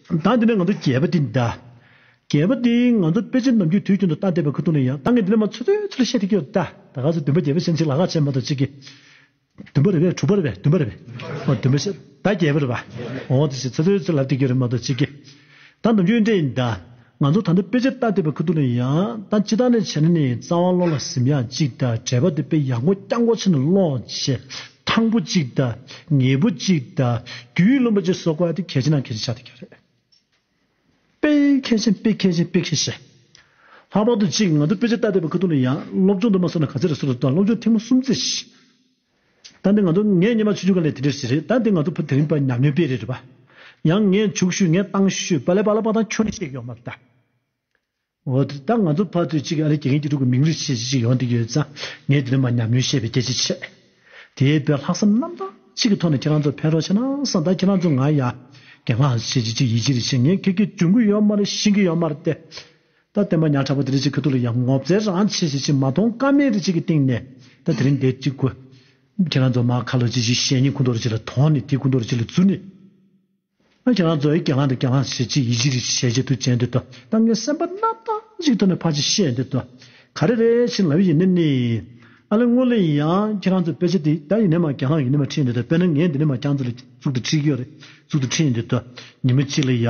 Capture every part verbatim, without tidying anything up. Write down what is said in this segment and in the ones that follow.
ད་འདི་ནས་ང་ཚོ་བརྒྱད་པ་འདི་ད། བརྒྱད་པ་འདི་ང་ཚོ་དཔེ་ཆ་ནམ་རྒྱུན་དུས་རྒྱུན་དུ་ལྟ་བསྡད་པའི་ཁ་ཐུག་ནས་ཡང་ད་ངས་འདི་ནས་མར་ཚོད་ཚོད་ཚོད་བཤད་ཐུབ་ཀྱི་ཡོད་ད། ད་ག་ཚོད་བདུན་པ་བརྒྱད་པ་ཤན་ཆེ་ལ་ཁག་ཆེ་མ་གཏོགས་གཅིག་གི་བདུན་པ་རེད་པས། དྲུག་པ་རེད་པས། བདུན་པ་རེད་པས། ཨོ་བདུན་པ་ཞེས་ད་བརྒྱད་པ་རེད་པ། ཨོ་དེ་ཞེས་ཚོད་ཚོད་ཚོད་ལབ་བསྡད་ཀྱི་རེད་མ་གཏོགས་གཅིག་གི་ད་ནམ་རྒྱུན་འདྲ་ཡིན་ད། ང་ཚོ་ད་ལྟ་དཔེ་ཆ་ལྟ་བསྡད་པའི་ཁ་ཐུག་ནས་ཡང་ད་སྤྱིར་བཏང་ནས་བྱས་ན་ནི་རྩ་བ་ཀློག་ལ་གཟིམ་ཡག་གཅིག་ད། འགྲེལ་པ་དེ་དཔེ་ཡག་པོ་རྐྱང་པོ་བྱས་ནས་ཀློག་བྱས། ཐང་པོ་གཅིག་ད། ངེས་པོ་གཅིག་ད། རྒྱུས་ལོན་པ་གཅིག་བཟོ་དགོས་ཡ་དེ་གལ་ཆེ་ན་གལ་ཆེ་ཆགས་བསྡད་ཀྱི་རེད། དཔེ་གལ་ཆེན། དཔེ་གལ་ཆེན། དཔེ་གལ་ཆེ། ལྷག་པར་དུ་གཅིག་ང་ཚོ་དཔེ་ཆ་ལྟ་བསྡད་པའི་ཁ་ཐུག་ནས་ཡང་སློབ་སྦྱོང་དུ་མ་སོང་ན་ག་ཚོད་རེད་སོ་རེད་དང་། སློབ་སྦྱོང་ཐེངས་མ་གསུམ་ཙམ་ཞིག་ད་འདི་ང་ཚོ་ངས་སྔོན་མ་ཆུང་ཆུང་སྒང་ལ་དེ་འདྲ་ཞིག་རེད། ད་འདི་ང་ཚོ་ཕ་དེ་རིང་ཕར་ཉམས་མྱོང་དཔེ་རེད་རེད་པ། ཡང་ངས་མཇུག་ཞུས། ངས་བཏང་ཞུས། པ་ལེ་པ་ལེ་པ་དང་ཁྱོན་ནས་བཤད་ཡོད་མ་རེད་ད། འོ་དེ་ད་ང་ཚོ་ཕར་ཚུར་གཅིག་ཨ་ལེ་དགེ་རྒན་གྱི་ཕྲུ་གུ་མིང་རུས་བྱེད་ཅིག་ཡོང་བསྡད་ཀྱི་ཡོད་ཙང་། ངས་དེ་རིང་མར་ཉམས་མྱོང་བཤད་པའི་སྐད་ཆ་བྱས། དེའི་དཔེ་ལྷག་བསམ་རྣམ་དག་ཅིག་གི་ཐོག་ནས་ཁྱེད་རང་ཚོ་ཕན་རོགས་བྱས་ན་བསམ། ད་ཁྱེད་རང་ཚོ་ང་ཡ་གྱེན་ལངས་བྱེད་ཅིག་ཅིག་ཡིད་ཆེས་རེ་བྱེད། ངས་ཁྱེད་ཀྱིས་འཇོན་གྱི་ཡོད་མ་རེད། ཤེས་ཀྱི་ཡོད་མ་རེད་དེ། ད་བསྟན་པ་ཉག་ཕྲ་པོ་དེ་འདྲ་ཅིག་ཁ་ཐུག་ལ་ཡང་ངོ་ཚ་རང་བྱེད་བྱེད་ཅིག་མ་མཐོང་ཀ་མེད་རེ་ཅིག་གི་སྟེང་ནས་ད་དེ་རིང་འདིར་ཅིག་གོ། ཁྱེད་རང་ཚོ་མར་ཁ་ལོ་ཅིག་ཅིག་བཤད་ཉན་ཁུངས་གཏོགས་རེ་ཅིག་ལ་དོགས་ནས། དེ་ཁུངས་གཏོགས་རེ་ཅིག་ལ་འཛུལ་ནས། ཨ་ཁྱེད་རང་ཚོ་ཨེ་གྱེན་ལངས་དང་། གྱེན་ལངས་བྱེད་ཅིག་ཡིད་ཆེས་རེ་བྱེད་ཅིག་འདུག་བྱས་འདུག་ད། ད་ངས་སེམས་པ་རྣམ་དག་ཅིག་ཐོག་ནས་ཕར་ཅིག་བཤད་འདུག་ད། ག་རེ་རེད་ཟེར་ལབ་ཡིན་ན་ནི། ཨ་ལེ་སྔོན་ལ་ཡང་ཁྱེད་རང་ཚོ་དཔེ་ཆ་དེ་ད་ཡིན་ནའི་མར་གྱེན་ལངས་ཡིན་ནའི་མར་ཁྲིད་འདུག་ད། དཔེར་ན་ངས་འདི་ནས་མར་ཁྱེད་རང་ཚོ་ལ་གཙུག་ཏུ་ཁྲིད་ཀྱི་ཡོད་རེད། གཙུག་ཏུ་ཁྲིད་འདུག་ད། ཉི་མ་གཅིག་ལ་ཡ་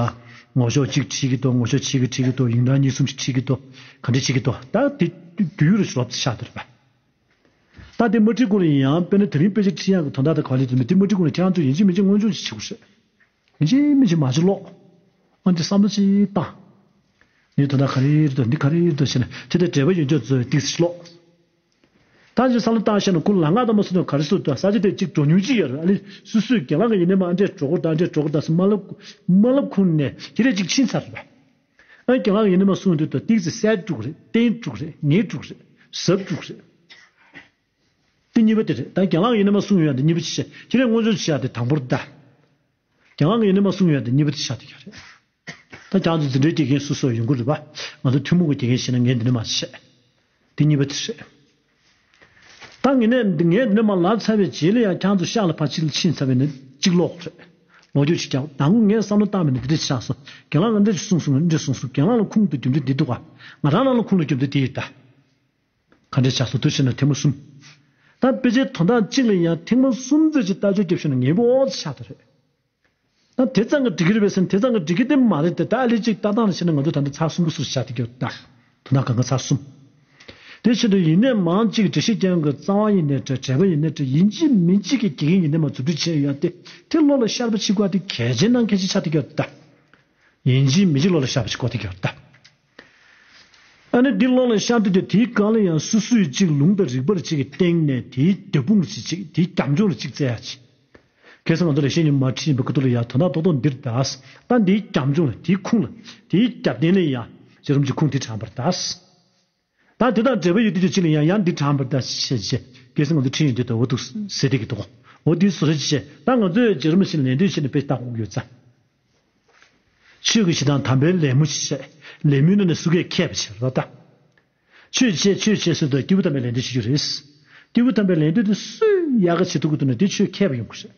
ངོ་ཤོག་གཅིག་ཁྲིད་ཀྱི་འདུག་ངོ་ཤོག་ཕྱེད་ཀ་ཁྲིད་ཀྱི་འདུག་ཡིག་ཐང་གཉིས་གསུམ་ཞིག་ཁྲིད་ཀྱི་འདུག་ག་འདྲ་བྱེད་ཀྱི་འདུག་ད་དེ་དུས་ཡུན་རེ་ཞིག་ལོབས་ཚེ་ཆགས་འདུག་རེད་པ། ད་དེ་མ་ཁྲིད་གོང་ལ་ཡང་དཔེར་ན་དེ་རིང་དཔེ་ཆ་ཁྲིད་ཡག་གི་དོན་དག་དང་ག་ལེར་དེ་མ། དེ་མ་ཁྲིད་གོང་ལ་ཁྱེད་རང་ཚོས་ཡིན་གཅིག་མིན་གཅིག་སྔོན་འཇོག་ཅིག་བྱེད་དགོས་རེད། ཡིན་གཅིག་མིན་གཅིག་མ་བྱེད་ཀློག་ཨ་འདི་བསམ་བློ་ཅིག་བཏང་། འདི་དོན་དག་ག་རེ་རེད་འདུག་འདི་ག་རེ་རེད་འདུག་ཟེར་ནས། དེ་ལྟར་འགྲེལ་པ་ཡོན་ཏན་མཛོད་ཀྱི་ཏོག་ཙམ་ཀློག་ད་ཅིག་བསམ་བློ་བཏང་བཤད་ན་ཁོ་ལམ་ཁ་དང་མ་སོང་ན་ག་རེ་སུ་དང་ས་ཆ་དེ་གཅིག་འགྲོ་མྱོང་ཅིག་ཡོད་རེད། ཨ་ལེ་སུ་སུས་གྱེན་ལངས་ཀྱི་ཡིན་ནའི་མར་ཨ་འདྲས་འགྲོ་དགོས་རེད། ཨ་འདྲས་འགྲོ་དགོས་རེད་ཟེར་མ་ལབ་མ་ལབ་གོང་ནས་དེ་རེད་ཅིག་ཕྱིན་ཚར་རེད་པ། ཨ་གྱེན་ལངས་ཀྱི་ཡིན་ནའི་མར་གསུངས་དུས་ད་ཏོག་ཙམ་གསལ་འགྲོ་གི་རེད། བརྟན་འགྲོ་གི་རེད། ངེས་འགྲོ་གི་རེད། ཟབ་འགྲོ་གི་རེད། དེ་གཉིས་པ་དེ་རེད། ད་གྱེན་ལངས་ཡིན་ནའི་མར་གསུངས་ཡོང་ཡ་དེ་གཉིས་པ་ཅིག་བྱས། ཁྱེད་རང་སྔོན་འཇོག་བྱེད་ཡ་དེ་དང་པོ་རེད་ད། གྱེན་ལངས་ཡིན་ནའི་མར་གསུངས་ཡོང་ཡ་དེ་གཉིས་པ་དེ་ཆགས་བསྡད་ཀྱི་རེད། ད་ཁྱེད་ཚོ་འཛིན་གྲྭའི་དགེ་རྒན་སོ་སོ་ཡོང་གི་རེད་པ། ང་ཚོ་ཐུན་མོང་གི་དགེ་རྒན་བྱས་ན་ངས་འདི་ནས་མར་བཤད། དེ་གཉིས་པ་དེ་རེད། ད་ངས་ནས་ངས་འདི་ནས་མར་ལབ་ཚར་བའི་རྗེས་ལ་ཡང་ཁྱེད་ཚོ་ཤག་ལ་ཕར་ཕྱིན་ཕྱིན་ཚར་བའི་ནས་གཅིག་ཀློག་རེད། ལོ་རྒྱུས་ཅིག་རྒྱག་དང་པོ་ངས་བསམ་བློ་བཏང་བའི་ནས་འདི་འདྲ་ཆགས་སོང་། གྱེན་ལངས་ལ་འདི་འདྲ་གསུངས་སོང་། འདི་འདྲ་གསུངས་སོང་། གྱེན་ལངས་ལ་ཁུངས་དང་རྒྱུ་མཚན་འདི་འདུག་ག་ང་རང་རང་ལ་ཁུངས་དང་རྒྱུ་མཚན་འདི་ཡོད་ད། ག་འདྲས་ཆགས་སོང་འདུག་ཟེར་ན་ཐེངས་མ་གསུམ། ད་དཔེ་ཆའི་དོན་དག་གཅིག་ལ་ཡང་ཐེངས་མ་གསུམ་ཙམ་ཅིག་ལྟ་ཞིབ་བརྒྱབ་ཤེས་ན་ངེས་པར་དུ་ཆགས་ཀྱི་རེད། ད་དེ་ཙམ་གྱིས་འགྲིག་གི་རེད་པས་ཟེར་ན་དེ་ཙམ་གྱིས་འགྲིག་གི་དེ་མ་རེད་དེ། ད་ཨ་ལེ་གཅིག་ལྟ་སྟངས་ལ་བྱས་ན་ང་ཚོ་ད་ལྟ་ཚར་གསུམ་གྱི་སུ་ཆགས་བསྡད་ཀྱི་ཡོད་ད། དོན་དག་གང་ག་ཚར་གསུམ། དེ་ཕྱིར་དུ་ཡིན་ནའི་མང་གཅིག་འགྲེལ་བཤད་རྒྱག་མཁན་གྱི་རྩ་བ་ཡིན་ནའི་འདྲ། འགྲེལ་པ་ཡིན་ནའི་འདྲ། ཡིན་གཅིག་མིན་གཅིག་གི་དགེ་རྒན་ཡིན་ནའི་མར་མཛུབ་ཁྲིད་བྱས་ཡོད་དེ། དེ་བློ་ལ་ཤར་བ་བྱེད་དགོས་དེ་གལ་ཆེན་ནང་གལ་ཆེན་ཆགས་བསྡད་ཀྱི་ཡོད་ད། ཡིན་གཅིག་མིན་གཅིག་བློ་ལ་ཤར་བ་ཞིག་དགོས་བསྡད་ཀྱི་ཡོད་རེད་ད། ཨ་ནི་འདི་བློ་ལ་ཤར་དུས་ཀྱང་དེའི་སྒང་ལ་ཡང་སོ་སོའི་གཅིག་ལུང་དང་རིགས་པ་རེ་གཅིག་གི་སྟེང་ནས་དེའི་ལྡེ་དཔུང་རེ་གཅིག་དེའི་རྒྱབ་ལྗོངས་རེ་གཅིག་བཙལ་ཡ་ཅིག་གལ་སྲིད་ང་ཚོ་ལ་ཤེས་ཉིན་མ་ཁྲིད་པའི་ཁ་ཐུག་ལ་ཡ་དོན་དག་རྡོག་རྡོག་འདིར་གདའ། ད་འདིའི་རྒྱབ་ལྗོངས་ལ་དེའི་ཁུངས་ལ་དེའི་རྒྱབ་རྟེན་ལ་ཡ་བྱས་རུམ་གྱི་ཁུངས་དེ་དྲངས་པར་གདའ། ད་དེ་དང་འབྲེལ་བ་ཡོད་དུས་ཅི་ལ་ཡང་ཡང་འདི་དྲངས་པར་གདའ་ཞེས་བྱས། གལ་སྲིད་ང་ཚོ་ཁྲིད་ཡོང་དུས་ད་འོ་འདུག་ཟེར་བསྡད་ཀྱི་འདུག་འོ་འདི་བཟོ་རེ་བྱས། ད་ང་ཚོས་བྱས་རུམ་ཞིག་ལ་ལད་ཟློས་བྱས་ནས་དཔེ་ལྟ་དགོས་ཡོད་ཙང་། ཆོས་ཀྱི་གཞི་དང་དམ་པའི་ལད་མོ་ཞེས་བྱས། ལད་མོའི་ནང་ནས་སུ་གས་མཁས་པ་བྱས་རོགས་ད། ཆོས་བྱས་ཆོས་བྱས་ཟེར་དུས་སྐྱེས་བུ་དམ་པའི་ལད་ཟློས་བྱེད་རྒྱུ་རེད། སྐྱེས་བུ་དམ་པའི་ལད་ཟློས་དེ་སུས་ཡག་ག་བྱེད་ཐུབ་ཀྱི་འདུག་ན་དེ་ཆོས་མཁས་པ་ཡོང་གི་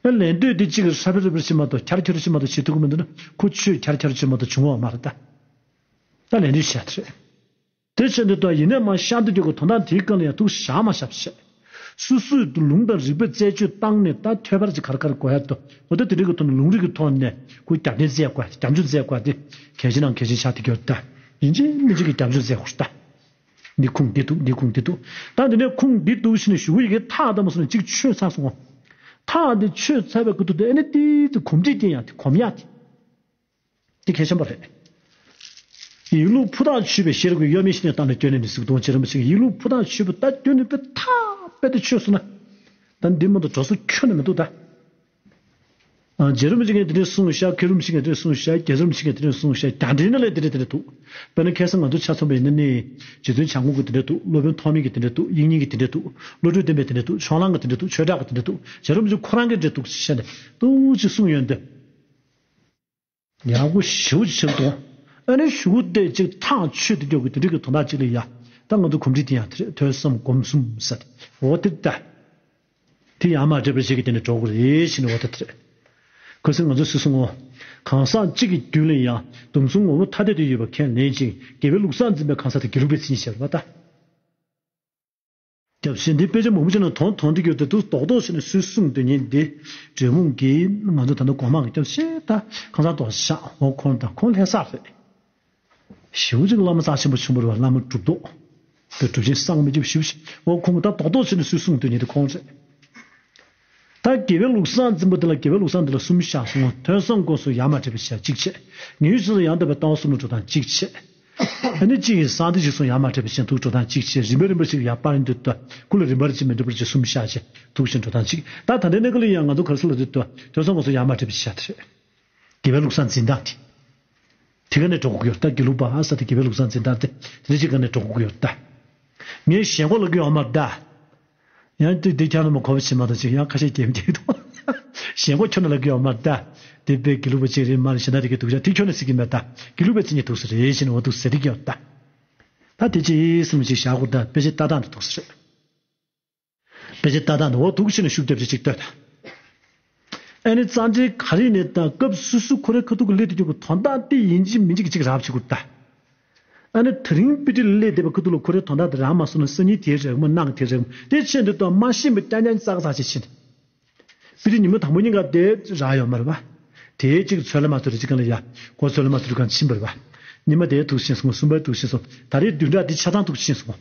རེད། ལད་ཟློས་དེ་གཅིག་ཧྲ་པེ་རུ་པེ་རུ་བྱེད་མ་གཏོགས་ཁྱར་ཁྱོར་བྱེད་མ་གཏོགས་བྱེད་ཐུབ་ཀྱི་མི་འདུག་ན་ཁོ་ཆོས་ཁྱར་ཁྱོར་བྱེད་མ་གཏོགས་བྱུང་བ་མ་རེད་ད། ད་ལད་ཟློས་བྱས་དེ་རེད། དེ་བྱས་འདི་ལྟར་ཡིན་ནའི་མར་ཤར་དུ་འཇུག་གི་དོན་དག་དེའི་སྒང་ལ་ཡང་ཐུགས་བཞག་མ་བཞག་བྱས། སོ་སོས་ལུང་དང་རིགས་པའི་རྩད་གཅོད་བཏང་ནས་ད་ཐོས་པར་ཅིག་ག་རེ་ག་རེ་དགོས་ཡ་འདུག་འོ་ད་དེ་འདྲའི་གི་ཐོག་ནས་ལུང་རིགས་ཀྱི་ཐོག་ནས་ཁོའི་རྒྱབ་རྟེན་བཙལ་དགོས་ཡ། རྒྱབ་ལྗོངས་བཙལ་དགོས་ཡ་དེ་གལ་ཆེ་ནང་གལ་ཆེ་ཆགས་བསྡད་ཀྱི་ཡོད་ད། ཡིན་གཅིག་མིན་གཅིག་གི་རྒྱབ་ལྗོངས་བཙལ་དགོས་ད། འདི་ཁུངས་འདི་འདུག་འདི་ཁུངས་འདི་འདུག་ད་འདི་ནས་ཁུངས་འདི་འདུག་ཟེར་ནས་ཞུ་གི་ཡི་གེ་ཐག་ད་མ་སོང་ནས་གཅིག་ཆོད་ཚར་སོང་ངོ་། ཐག་འདི་ཆོད་ཚར་བའི་སྐབས་དུ་དེ་ཨ་ནི་ཏིས་ཏི་གོམས་འདྲིས་བསྟན་ཡ་དེ་གོམས་ཡ་དེ། དེ་གལ་ཆེན་པོ་རེད། ཡིན་ལུགས་ཕུ་ཐག་ཆོད་པའི་ཤེས་རབ་ཀྱི་གཡོ་མེད་བཤེས་གཉེན་དང་ནི་སྐྱོན་ནས་མི་གཟིགས་གདོང་བྱེད་རིན་པོ་ཆེ་གིས་ཡིན་ལུགས་ཕུ་ཐག་ཆོད་པའི་ད་སྐྱོན་ནས་དཔེ་ཐག་པད་དེ་ཆོད་སོང་ན། ད་འདི་མ་གཏོགས་འགྲོ་ས་ཁྱོན་ནས་མི་འདུག་ད། ཨ་རྗེ་རིན་པོ་ཆེ་གིས་འདི་འདྲས་གསུངས་ཤག་མཁན་རིན་པོ་ཆེ་གིས་འདི་འདྲས་གསུངས་ཤག་རྒྱལ་སྲས་རིན་པོ་ཆེ་གིས་འདི་འདྲས་གསུངས་ཤག་རྒྱ་འགྲེལ་ནང་ལ་འདི་འདྲས་འདི་འདྲས་འདུག་དཔེར་ན་ཁ་སང་ང་ཚོ་ཆ་མཚོན་པ་ཡིན་ན་ནི། རྗེ་བཙུན་བྱམས་མགོན་གྱིས་འདི་འདྲས་འདུག་སློབ་དཔོན་ཐོགས་མེད་ཀྱིས་འདི་འདྲས་འདུག་དབྱིག་གཉེན་གྱིས་འདི་འདྲས་འདུག་བློ་གྲོས་བསྟན་པས་འདི་འདྲས་འདུག་ཕྱོགས་གླང་གིས་འདི་འདྲས་འདུག་ཆོས་གྲགས་ཀྱིས་འདི་འདྲས་འདུག་རྗེ་རིན་པོ་ཆེ་ཁོ་རང་གིས་འདི་འདྲས་འདུག་ཟེར་ནས་ཏོག་ཙམ་གསུངས་ཡོང་དུས། ཡག་པོ་ཞེ་པོ་ཅིག་བྱེད་དོ། ཨ་ནི་གཞུག་གུ་དེ་ཅིག་ཐག་ཆོད་དེ་མགྱོགས་ཀྱི་དེ་འདྲ་གི་དོན་དག་ཅིག་ལ་ཡ། ད་ང་ཚོ་གོམས་འདྲིས་དེ་ཡང་དེ་རེད། ཐོས་བསམ་སྒོམ་གསུམ་ཟེར་ཏེ། འོ་དེ་ད། དེ་ཡང་མ་འདྲེས་པར་བྱེད་ཀྱི་དེ་ནས་འགྲོ་དགོས་རེད་ཞེས་ནས་འོ་ད་དེ་རེད། ཁ་སང་ང་ཚོ་སུས་གསུངས་འོ། གང་ཟག་གཅིག་གི་རྒྱུད་ལ་ཡང་སྡོམ་གསུམ་ངོ་བོ་ཐ་དད་དུ་ཡོད་པ་ཁས་ལེན་ཅིང་། དགེ་བའི་ལུགས་བཟང་འཛིན་པའི་གང་ཟག་དེ་དགེ་ལུགས་པའི་མཚན་ཉིད་ཟེར་བ་ལྟ། སྐྱབས་ཞེས་འདི་དཔེ་ཆ་མང་པོ་ཅིག་ནང་དོན་དོན་འགྲིག་ཡོད་དེ། དུ་རྡོག་རྡོག་བྱས་ནས་སུས་གསུངས་འདོད་མཁན་འདི་འབྲས་སྤུངས་ཀྱིས་ང་ཚོ་ད་ལྟ་གོང་མ་གི་སྐྱབས་ཞེས་ད་གང་ཟག་རྡོག་ཤག་འོ་ཁོང་དང་ཁོང་ལྷ་ས་རེད། ཞེའུ་ཅིག་བླ་མ་རྩ་ཆེན་པོ་ཆེན་པོ་རེད་བ། བླ་མ་གྲུབ་ཐོབ་དེ་གྲུབ་ཆེན་སངས་མི་རྒྱུ་ཞེའུ་ཞེ་འོ་ཁོང་གི་ད་རྡོག་རྡོག་བྱས་ནས་སུས་གསུངས་འདོད་མཁན་འདི་ཁོང་རེད། ད་དགེ་བའི་ལུགས་བཟང་འཛིན་པ་འདི་ལ་དགེ་བའི་ལུགས་བཟང་འདི་ལ་གསུམ་བཞག་སོང་། ཐོས་བསམ་སྒོམ་གསུམ་ཡ་མ་བྲལ་བའི་ཕྱིར་གཅིག་བྱས། ངེས་ཡུལ་ཆོས་སུ་ཡང་དག་པའི་ལྟ་བ་གསུམ་ལ་འགྲོ་སྟངས་གཅིག་བྱས། ཨ་ནི་གཅིག་གིས་གསང་བདེ་གཞི་གསུམ་ཡ་མ་བྲལ་བའི་ཕྱིར་ཐུགས་འགྲོ་སྟངས་གཅིག་བྱས། རིམ་པ་རིམ་པ་ཞིག་ཡ་པར་འདི་ལྟ་ཁུ་ལ་རིམ་པར་ཅིག་མི་འགྲུབ་པར་ཅིག་གསུམ་བཞག་བྱས་ཐུགས་བཞིན་འགྲོ་སྟངས་གཅིག་ད་ད་ལྟའི་གནས་སྐབས་ལ་ཡང་ང་ཚོ་ག་རེ་ཟེར་ལ་འདི་ལྟ་ཐོས་བསམ་སྒོམ་གསུམ་ཡ་མ་བྲལ་བའི་ཕྱིར་དེ་རེད། དགེ་བའི་ལུགས་བཟང་འཛིན་སྟངས་དེ། དེ་ག་ནས་འགྲོ་དགོས་ཀྱི་ཡོད་ད། དགེ་ལུགས་པ་ཨ་ས་དེ་དགེ་བའི་ལུགས་བཟང་འཛིན་སྟངས་དེ་དེ་ནས་ཅིག་ག་ནས་འགྲོ་དགོས་ཀྱི་ཡོད་ད། ངས་ཞེན་ཁོག་ལ་གི་ཡོད་མ་ད། ཡང་དེ་དེ་ཁྱོད་རྣམས་གོ་བ་བྱེད་མ་གཏོགས་ཅིག་ཡང་ཁ་ཤས་སྐྱེ་མི་སྐྱེ་འདུག་ཞེན་ཁོག་ཁྱོད་རྣམས་ལ་གི་ཡོད་མ་ད། དེ་དཔེ་དགེ་ལུགས་པ་ཅིག་རེད་མ་རེད་གཞན་དག་དེ་གི་འདུག་ཡ་དེ་ཁྱོད་ནས་ཟེར་གི་མེད་ད། དགེ་ལུགས་པའི་མཚན་ཉིད་འདུག་ས་རེད་ཞེས་ནས་འོ་འདུག་ཟེར་དེ་གི་ཡོད་ད། ད་དེ་ཅི་སེམས་ཅིག་བཞག་དགོས་ད། དཔེ་ཆ་ལྟ་སྟངས་དེ་འདུག་ས་རེད། དཔེ་ཆ་ལྟ་སྟངས་དེ་འོ་འདུག་ཟེར་ནས་ཤུགས་རྒྱབ་ཅིག་ཅིག་ལྟོས་ད། ཨ་ནི་རྩ་འགྲེལ་ག་རེ་ཡིན་ནའི་ད་སྐབས་སོ་སོ་ཁོ་རའི་ཁ་ཐུག་གི་སླད་དུ་རྒྱུག་པའི་དོན་དག་དེ་ཡིན་གཅིག་མིན་གཅིག་གི་ཅིག་རག་བྱེད་དགོས་ད། ཨ་ནི་དེ་རིང་དཔེ་ཁྲིད་ལ་སླེབས་བསྡད་པའི་ཁ་ཐུག་ལ་ཁོ་རའི་དོན་དག་དེ་རག་མ་སོང་ན་སང་ཉིན་དེ་རག་མ་གནངས་དེ་རག་མ་དེ་ཕྱིན་དུས་ད་མ་ཤེས་པའི་རྐྱང་རྐྱང་ཙག་ཙག་ཅིག་ཕྱིན། དཔེ་ཁྲིད་ཉི་མ་དང་པོ་ཉིན་ག་དེ་རག་ཡོད་མ་རེད་པ། དེའི་གཅིག་ཚོད་ལ་མ་ཐུག་རེ་གཅིག་གང་ལ་ཡ་གོ་ཚོད་ལ་མ་ཐུག་གང་ཕྱིན་པ་རེད་པ། ཉི་མ་དེའི་ཐུག་ཕྱིན་སོང་། གསུམ་པའི་ཐུག་ཕྱིན་སོང་། ད་རེས་བདུན་ཕྲག་འདི་ཆ་ཚང་ཐུག་ཕྱིན་སོང་།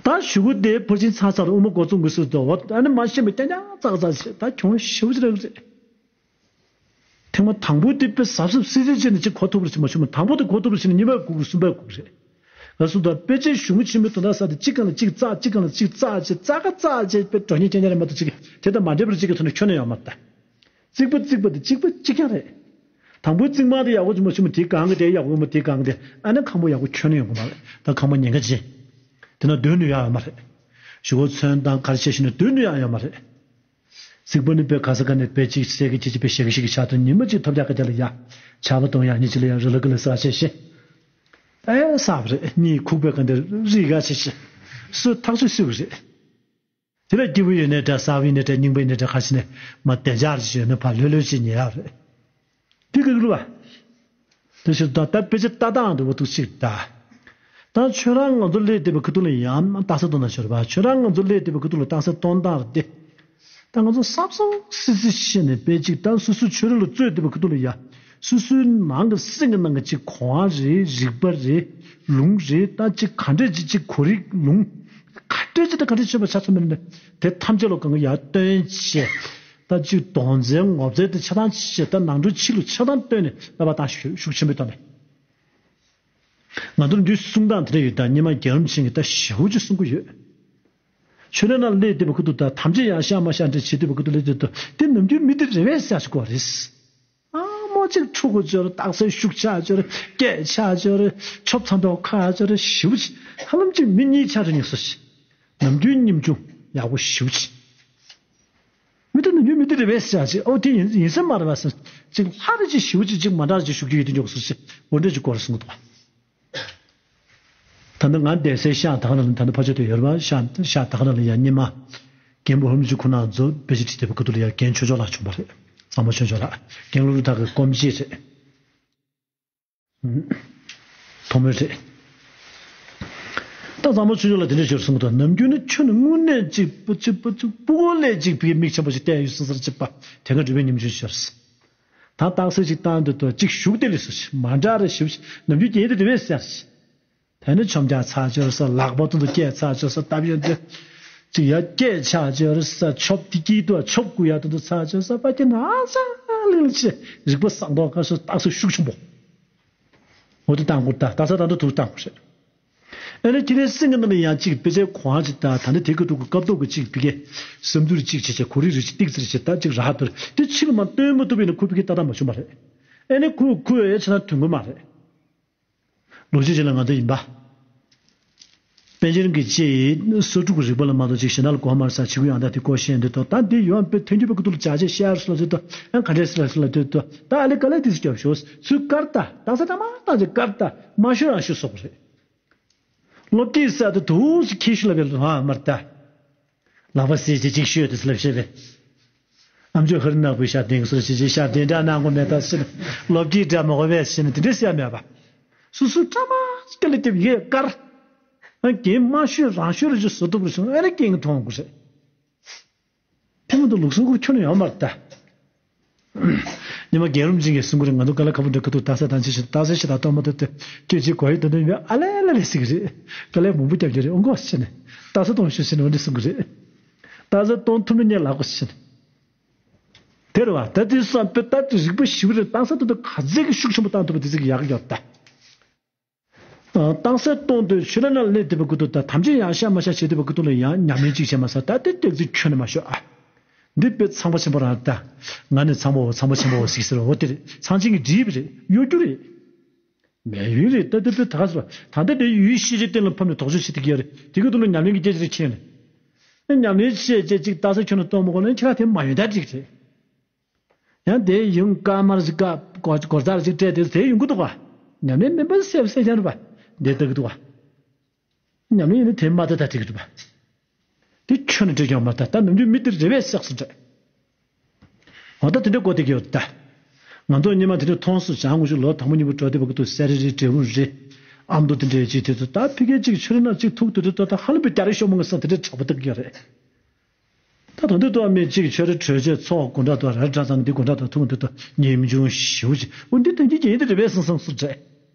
ད་གཞུག་གུ་དེ་ཕར་ཕྱིན་ཚར་ཚར་དབུ་མ་འགོ་བཙུགས་དགོས་སུ་འདུག་བ། ཨ་ནི་མ་ཤེས་པའི་རྐྱང་རྐྱང་ཙག་ཙག་བྱས་ད་གྱོང་ཞེ་པོ་ཅིག་རག་རེད། ཐེངས་མ་དང་པོ་དེ་དཔེ་གཟབ་གཟབ་སིལ་སིལ་བྱས་ནས་ཅིག་གོ་ཐུབ་རེ་ཅིག་མ་བྱུང་། མ་དང་པོ་དེ་གོ་ཐུབ་རེ་བྱས་ནས་གཉིས་པ་སྒུག་རེ་གསུམ་པ་སྒུག་རེད། ལ་སུ་དང་དཔེ་ཆའི་གཞུང་ཆེན་པོའི་དོན་དག་ས་དེ་གཅིག་གང་ལ་གཅིག་ཙག་གཅིག་གང་ལ་གཅིག་ཙག་བྱས་ཙག་ག་ཙག་བྱས་དཔེ་འགྲོ་ཉེན་རྐྱང་རྐྱང་རེད་མ་གཏོགས་ཅིག་དེ་དང་མ་འདྲེས་པར་ཅིག་གི་ཐོག་ནས་ཁྱོན་ནས་ཡོད་མ་རེད་ད། རྩིག་པ་རྩིག་པ་དེ་རྩིག་པ་གཅིག་རྐྱང་རེད། དང་པོའི་རྩིག་མ་དེ་ཡག་པོ་ཅིག་མ་བྱུང་བ་དེའི་སྒང་གི་དེ་ཡག་པོ་མ་དེའི་སྒང་གི་དེ་ཨ་ནི་ཁང་པ་ཡག་པོ་ཁྱོན་ནས་ཡོང་གི་མ་རེད། ད་ཁང་པ་ཉེན་ཁ་ཆེ། དེ་ན་སྡོད་ནུས་ཡག་ཡོད་མ་རེད། གཞུག་གུ་ཚོན་དང་གར་ཆེ་ཞིག་ནས་སྡོད་ནུས་ཡག་ཡོད་མ་རེད། རྩིག་པ་ནི་དཔེ་ག་ས་ག་ནས་དཔེ་གཅིག་གསལ་གི་གཅིག་གཅིག་དཔེ་ཞེ་གི་ཞེ་གི་ཆགས་དུས་ཉི་མ་གཅིག་ཐོབ་རྒྱག་ག་རྒྱ་ལ་ཡ། ཆར་པ་གཏོང་ཡག་ཉིན་གཅིག་ལ་ཡ་རི་ལ་ཀི་ལ་ས་ཆེ་ཞེ། ཨེ་ས་བ་རེད། གཉིད་ཁུག་པའི་ག་འདིར་རི་ག་ཆེ་ཞེ། སུ་ཐག་ཆོད་སུ་གི་རེད། དེ་ལ་སྐྱིད་པོ་ཡོད་ནའི་འདྲ། གསར་པ་ཡིན་ནའི་འདྲ། རྙིང་པ་ཡིན་ནའི་འདྲ། ཁ་ཕྱི་ནས་མ་བདེ་འཇགས་ཅིག་ཡོད་ན་ཕར་ལྷོད་ལྷོད་ཅིག་ཉལ་ཡག་རེད། དེ་ག་གི་རུ་བ། དེ་ཕྱིར་ད་ལྟ་དཔེ་ཆ་ལྟ་སྟངས་དེ་འོ་ཐུག་ཅིག་ད། ད་ཁྱོད་རང་ང་ཚོ་སླེབས་བསྡད་པའི་ཁ་ཐུག་ལ་ཡང་རྟགས་གསལ་གཏོང་ན་ཤོར་བ། ཁྱོད་རང་ང་ཚོ་སླེབས་བསྡད་པའི་ཁ་ཐུག་ལ་རྟགས་གསལ་གཏོང་སྟངས་རེད་དེ། ད་ང་ཚོ་གཟབ་གཟབ་སིལ་སིལ་བྱས་ནས་དཔེ་གཅིག་ད་སོ་སོའི་ཆོས་ར་ལ་རྩོད་བསྡད་པའི་ཁ་ཐུག་ལ་ཡ། སོ་སོའི་ནང་གི་སེམས་ཀྱི་ནང་གི་གཅིག་གོ་བ་རེད། རིག་པ་རེད། ལུང་རེད། ད་གཅིག་ག་འདྲས་ཅིག་གཅིག་གོ་རིག་ལུང་། ག་འདྲས་ཅིག་ད་ག་འདྲས་ཆོད་པ་ཆ་ཚང་མེད་ན་དེ་ཐམས་ཅད་ལ་གང་ག་ཡར་སྟོན་བྱས། ད་གཅིག་མདོ་རྩའི་ངོ་མཚར་དེ་ཆ་ཚང་བྱས། ད་ནང་ཁྲོལ་ཕྱི་ལ་ཆ་ཚང་སྟོན་ནས་ལབ་པ་དང་ཤུགས་ཤུགས་ཆེན་པོའི་ཐོག་ནས། ང་ཚོར་འདི་གསུང་སྟངས་དེ་འདྲ་ཡོད། ད་སྔོན་མ་རྒྱལ་བ་རིན་པོ་ཆེ་གིས་ད་ཞེ་པོ་ཅིག་གསུང་གི་ཡོད། ཆོས་ར་ནང་སླེབས་བསྡད་པའི་ཁུ་ཐུག་ད་དམ་བཅའ་ཡང་བཞག་མ་བཞག་འདྲ་བྱེད་བསྡད་པའི་ཁུ་ཐུག་སླེབས་བསྡད་དུས་དེ་ནམ་རྒྱུན་མི་དེ་རེད་པས་ཟེར་ཞིག་གོ་རེད། ཨ་མོ་གཅིག་ཕྲུ་གུ་འབྱོར། རྟགས་གསལ་ཤུགས་ཆག་འབྱོར། སྐད་ཆ་འབྱོར། ཆོབ་ཚ་མདོག་ཁ་འབྱོར་ཞེ་པོ་ཅིག་ཧ་ལམ་གཅིག་མི་གཉིས་ཆགས་འགྲོ་ཉེན་སོ་ཞིག་ནམ་རྒྱུན་ཉམ་ཆུང་ཡག་པོ་ཞེ་པོ་ཅིག་མི་དེ་ནམ་རྒྱུན་མི་དེ་རེད་པས་ཟེར་ཅིག་ཨོ་དེ་ཡིན་ཡིན་ས་མ་རེད་པ་ཟེར། ཅིག་ལྷ་རེ་ཅིག་ཞེ་པོ་ཅིག་ཅིག་མ་འདྲ་ཅིག་ཞུགས་ཀྱི་ཡོད་དེ་འཇོག་སོ་ཞིག་འོ་འདྲ་ཅིག་གོ་རེ་གསུང་གི་འདུག་ད་ནི་ང་བསྡད་སའི་ཤག་ད་ག་ནང་ལ་ད་ནི་ཕ་ཆོས་དེ་ཡོད་རེད་པ། ཤག་ཤག་ད་ག་ནང་ལ་ཡང་སྔོན་མ་རྒན་པོ་ཧོར་མི་ཆུ་ཁོ་ན་ཚོ་དཔེ་ཆ་ཁྲིད་བསྡད་པའི་སྐབས་དུས་ལ་ཡང་རྒན་ཆོས་འབྱོར་ལགས་བྱུང་བ་རེད། བཟང་མོ་ཆོས་འབྱོར་ལགས། རྒན་བློ་གྲོས་ཐར་གྱི་སྐུ་མཆེད་རེད། ཐོག་མའི་རེད། ད་བཟང་མོ་ཆོས་འབྱོར་ལགས་དེ་འདྲ་ཞིག་གསུངས་འདུག་ནམ་རྒྱུན་ནི་ཁྱོད་ནི་དངོས་གནས་ཅིག་པུ་ཅིག་པུ་ཅིག་སྤུ་གུ་ལས་ཅིག་བི་མིག་ཆེན་པོ་ཞིག་བལྟས་ཡོད་སྲིད་ཟེར་ཅིག་པ་དེ་ག་འགྲུལ་པའི་ཉམ་ཆུང་ཤོར། ད་རྟགས་གསལ་ཅིག་བཏང་འདུག་ཏོ་ཅིག་ཞུགས་དེ་ལས་སུ་ཞིག་མ་འདྲ་རེ་ཞིག་ནམ་རྒྱུན་རྒྱན་དེ་རེ་བས་ཟེར་ཞིག་དེ་ནི་ཆོམ་རྒྱག་ཚར་ཅོར་ས། ལག་པ་དུ་དུ་སྐད་ཚར་ཅོར་ས། སྟབས་ཡོན་ཏེ་ཅིག་ཡ་སྐད་ཆག་ཅོར་ས། ཆོབ་དེ་སྐྱིད་དུ་ཆོབ་དགོས་ཡ་དུ་དུ་ཚར་ཅོར་ས། པ་ཀྱི་ན་ས་ལིང་ལི་ཆེ་རིག་པ་བཟང་མདོག་ཁ་སོ་རྟགས་སུ་ཤུགས་ཆེན་པོ། འོ་དེ་བཏང་དགོས་ད། ད་ས་ད་དུ་དུ་བཏང་དགོས་རེད། ཨ་ནི་ཁྱེད་རའི་སེམས་ཀྱི་ནང་ལ་ཡང་ཅིག་དཔེ་ཆའི་གོང་ཅིག་ད་ད་ནི་དེ་གི་ཐུག་གི་སྐབས་ཐོག་གི་ཅིག་ཕི་གེ་བསམ་ཚུལ་ཅིག་བྱེད་བྱེད་གོ་རིག་རིག་ཅིག་ཏིག་ཙིག་བྱེད་ད་ཅིག་རག་དོར་དེ་ཕྱི་ལ་མ་སྟོན་མ་ཐུབ་པས་ནི་ཁོ་ཕི་གེ་ལྟ་སྟངས་མ་བྱུང་བ་རེད། ཨ་ནི་ཁོ་ཁོ་ཡ་ཆ་ན་དོན་གོ་མ་རེད། ལོ་རྒྱུས་ཅིག་ལ་ང་ཚོ་ཡིན་པ། པཎ་ཆེན་གྱི་ལྕེ་ཡིས་སོ་དྲུག་གི་རིག་པ་ལ་མ་གཏོགས་ཅིག་གཞན་དག་ལ་གོ་བ་མ་རེད་ས་བྱེད་ཀྱི་ཡོང་ད་དེ་ཀོ་ཤེས་འདི་ཏོ་ད་འདི་ཡོང་པའི་ཐོན་རྒྱུ་པའི་ཀུ་ཏུ་ལ་བྱ་བྱེད་ཤེས་ཡར་སོ་ལ་དེ་ཏོ་ཨ་ག་འདྲས་སི་ལ་སི་ལ་དེ་ཏོ་ད་ཨ་ལི་ཀ་ལ་དེ་སི་སྐྱོབ་ཤོག་ཚུལ་ཀར་ད་ད་ས་ད་མ་ད་ཅི་ཀར་ད་མ་ཤོར་རང་ཤོད་སོག་རེད། སློབ་དེབ་ས་དེ་དུ་སི་ཁྱི་ཤུ་ལ་བེ་ལ་མར་ད། ལག་པ་སེ་ཅི་ཅིག་ཤོད་དེ་སི་ལ་བཤད་པས། ཨ་མཆོག་ཧ་རི་ནག་པོའི་ཞབས་བརྟན་གྱི་སོར་ཞིག་ཅིག་ཞབས་བརྟན་འདྲ་གནང་དགོས་མེད་ད་ཟེར་ནས་ལོ་རྒྱུས་འདྲ་མ་གོ་བས་ཟེར་ནས་དེ་འདྲས་ཟེར་ཡ་མེད་པ། སོ་སོ་བཀྲ་མ་སྐྱ་ལ་སྟེབས་ཡས་དཀར། ཨ་རྒན་མ་ཤོད་རང་ཤོད་རེ་ཅིག་བཟོ་ཐུབ་རེ་སོང་ཨ་རེ་རྒན་གྱི་མཐོང་དགོས་རེད། དེ་མ་གཏོགས་ལུགས་སྲོལ་ཁུར་ཁྱོན་ནས་ཡོད་མ་རེད་ད། ཉི་མ་རྒན་རབས་ཅན་གྱིས་གསུང་གི་རེད། ང་ཚོ་དཀའ་ལས་ཁག་པོ་འདྲ་གི་འདུག་རྟགས་གསལ་དང་ཅི་ཞིག་རྟགས་གསལ་ཞིག་དང་གཏོང་མ་ཐུབ་དུས་སྐད་ཆའི་གོ་ཡི་དོན་དོན་ཡོད་ཨ་ལེ་ལེ་ལེ་ཟེར་གི་རེད། དཀའ་ལས་མང་པོ་རྒྱབ་ཀྱི་རེད། ཨོ་མགོ་ཟེར་ནས་རྟགས་གསལ་གཏོང་ཤོག་ཟེར་ནས་འོ་འདི་གསུང་གི་རེད། རྟགས་གསལ་གཏོང་ཐུབ་ན་ངས་ལབ་དགོས་ཟེར་ནས། དེ་རེད་བ། ད་དེ་བསམ་པའི་ད་དེ་རིག་པ་ཞིབ་རེད། རྟགས་གསལ་གཏོང་དུས་ག་ཚད་ཀྱི་ཤུགས་ཆེན་པོ་བཏང་ཐུབ་པ་དེ་ཚད་ཀྱི་ཡག་གི་ཡོད་ད། རྟགས་གསལ་གཏོང་དུས་ཆོས་ར་ནང་སླེབས་བསྡད་པའི་སྐུ་ཐོག་དང་དམ་ཅན་ཡང་ཤ་མ་ཤ་བྱེད་བསྡད་པའི་སྐུ་ཐོག་ལ་ཡང་ཉམས་ལེན་གཅིག་བྱས་མ་ཟ་ད་དེ་སྟེགས་ཚིག་ཁྱོན་ནས་མ་ཤོད་ཨ། འདི་དཔེ་ཚངས་པ་ཆེན་པོ་རང་ད། ང་ནི་ཚངས་པའོ་ཚངས་པ་ཆེན་པོའོ་ཟིག་ཟེར་འོ་དེ་རེད། ཚངས་ཆེན་གྱིས་བྲིས་པ་རེད། གཡོ་སྒྱུ་རེད། མེད་ཡུན་རེད་ད་དེ་དཔེ་ད་ག་ཟེར་བ་ད་ལྟ་དེ་ཡུལ་ཤེས་བྱའི་སྟེང་ལ་ཕབ་ནས་དོགས་གཅོད་བྱེད་ཐུབ་ཀྱི་ཡོད་རེད། དེ་གི་ཐོག་ལ་ཉམས་ལེན་གྱི་སྐད་ཆ་རེ་མཁྱེན་ནས། ཉམས་ལེན་བྱས་རྗེས་གཅིག་རྟགས་གསལ་ཁྱོན་ནས་གཏོང་མ་དགོས་ན་ཁྱེད་རང་དེ་མ་ཡོན་ད་འགྲིག་རེད། ཡང་དེ་ཡུན་སྐར་མར་ཅིག་སྐར་སྒོར་རྩར་ཅིག་སྤྲད་དེ་དེ་ཡོང་གི་འདུག་ག་ཉམས་ལེན་མིན་པ་གསལ་གསལ་རྐྱང་རེད་པ། འདི་ལྟ་གི་འདུག་ག་ཉམས་ལེན་ཡིན་ན་དེ་མ་ལྟ་ད་འགྲིག་གི་འདུག་པ། དེ་ཁྱོན་ནས་འགྲིག་ཀྱང་མ་ལྟ་ད་ནམ་རྒྱུན་མི་དེ་རེ་བས་བསགས་སུ་འདྲ། འོ་ད་དེ་འདྲ་གོ་བདེ་གི་ཡོད་ད། ང་ཚོ་སྔོན་མ་དེ་འདྲ་མཐོང་སོང་། བྱང་ངོ་ཤུ་ལོ་དང་པོ་གཉིས་པོ་འགྲོ་བདེ་བ་གི་འདུག་སེ་རེ་རེ་འབྲས་བུ་རེ། ཨ་མདོ་དེ་འདྲ་ཅིག་དེ་ཚོ་ད་ཕི་གེ་གཅིག་ཆུ་རེ་ན་གཅིག་ཐུག་དུ་དེ་ད་ཧ་ལམ་པའི་རྒྱ་རེ་ཤོག་མ་ངེས་ས་དེ་འདྲ་དྲག་པོ་བཏབ་ཀྱི་ཡོད་རེད། ད་དོན་དུ་ཏོ་མི་གཅིག་ཆོས་རེ་གྲོས་ཆོད་ཚོགས་དགོན་གྲྭ་དུ་ར་གྲྭ་ཚང་འདི་དགོན་གྲྭ་དུ་ཐུག་འདི་དུ་ཉིན་འབྱུང་ཞིའུ་ཅིག་འོ་འདི་དོན་གྱི་རྒྱན་དེ་རེ་བས་སང་སང་སུ་འདྲ།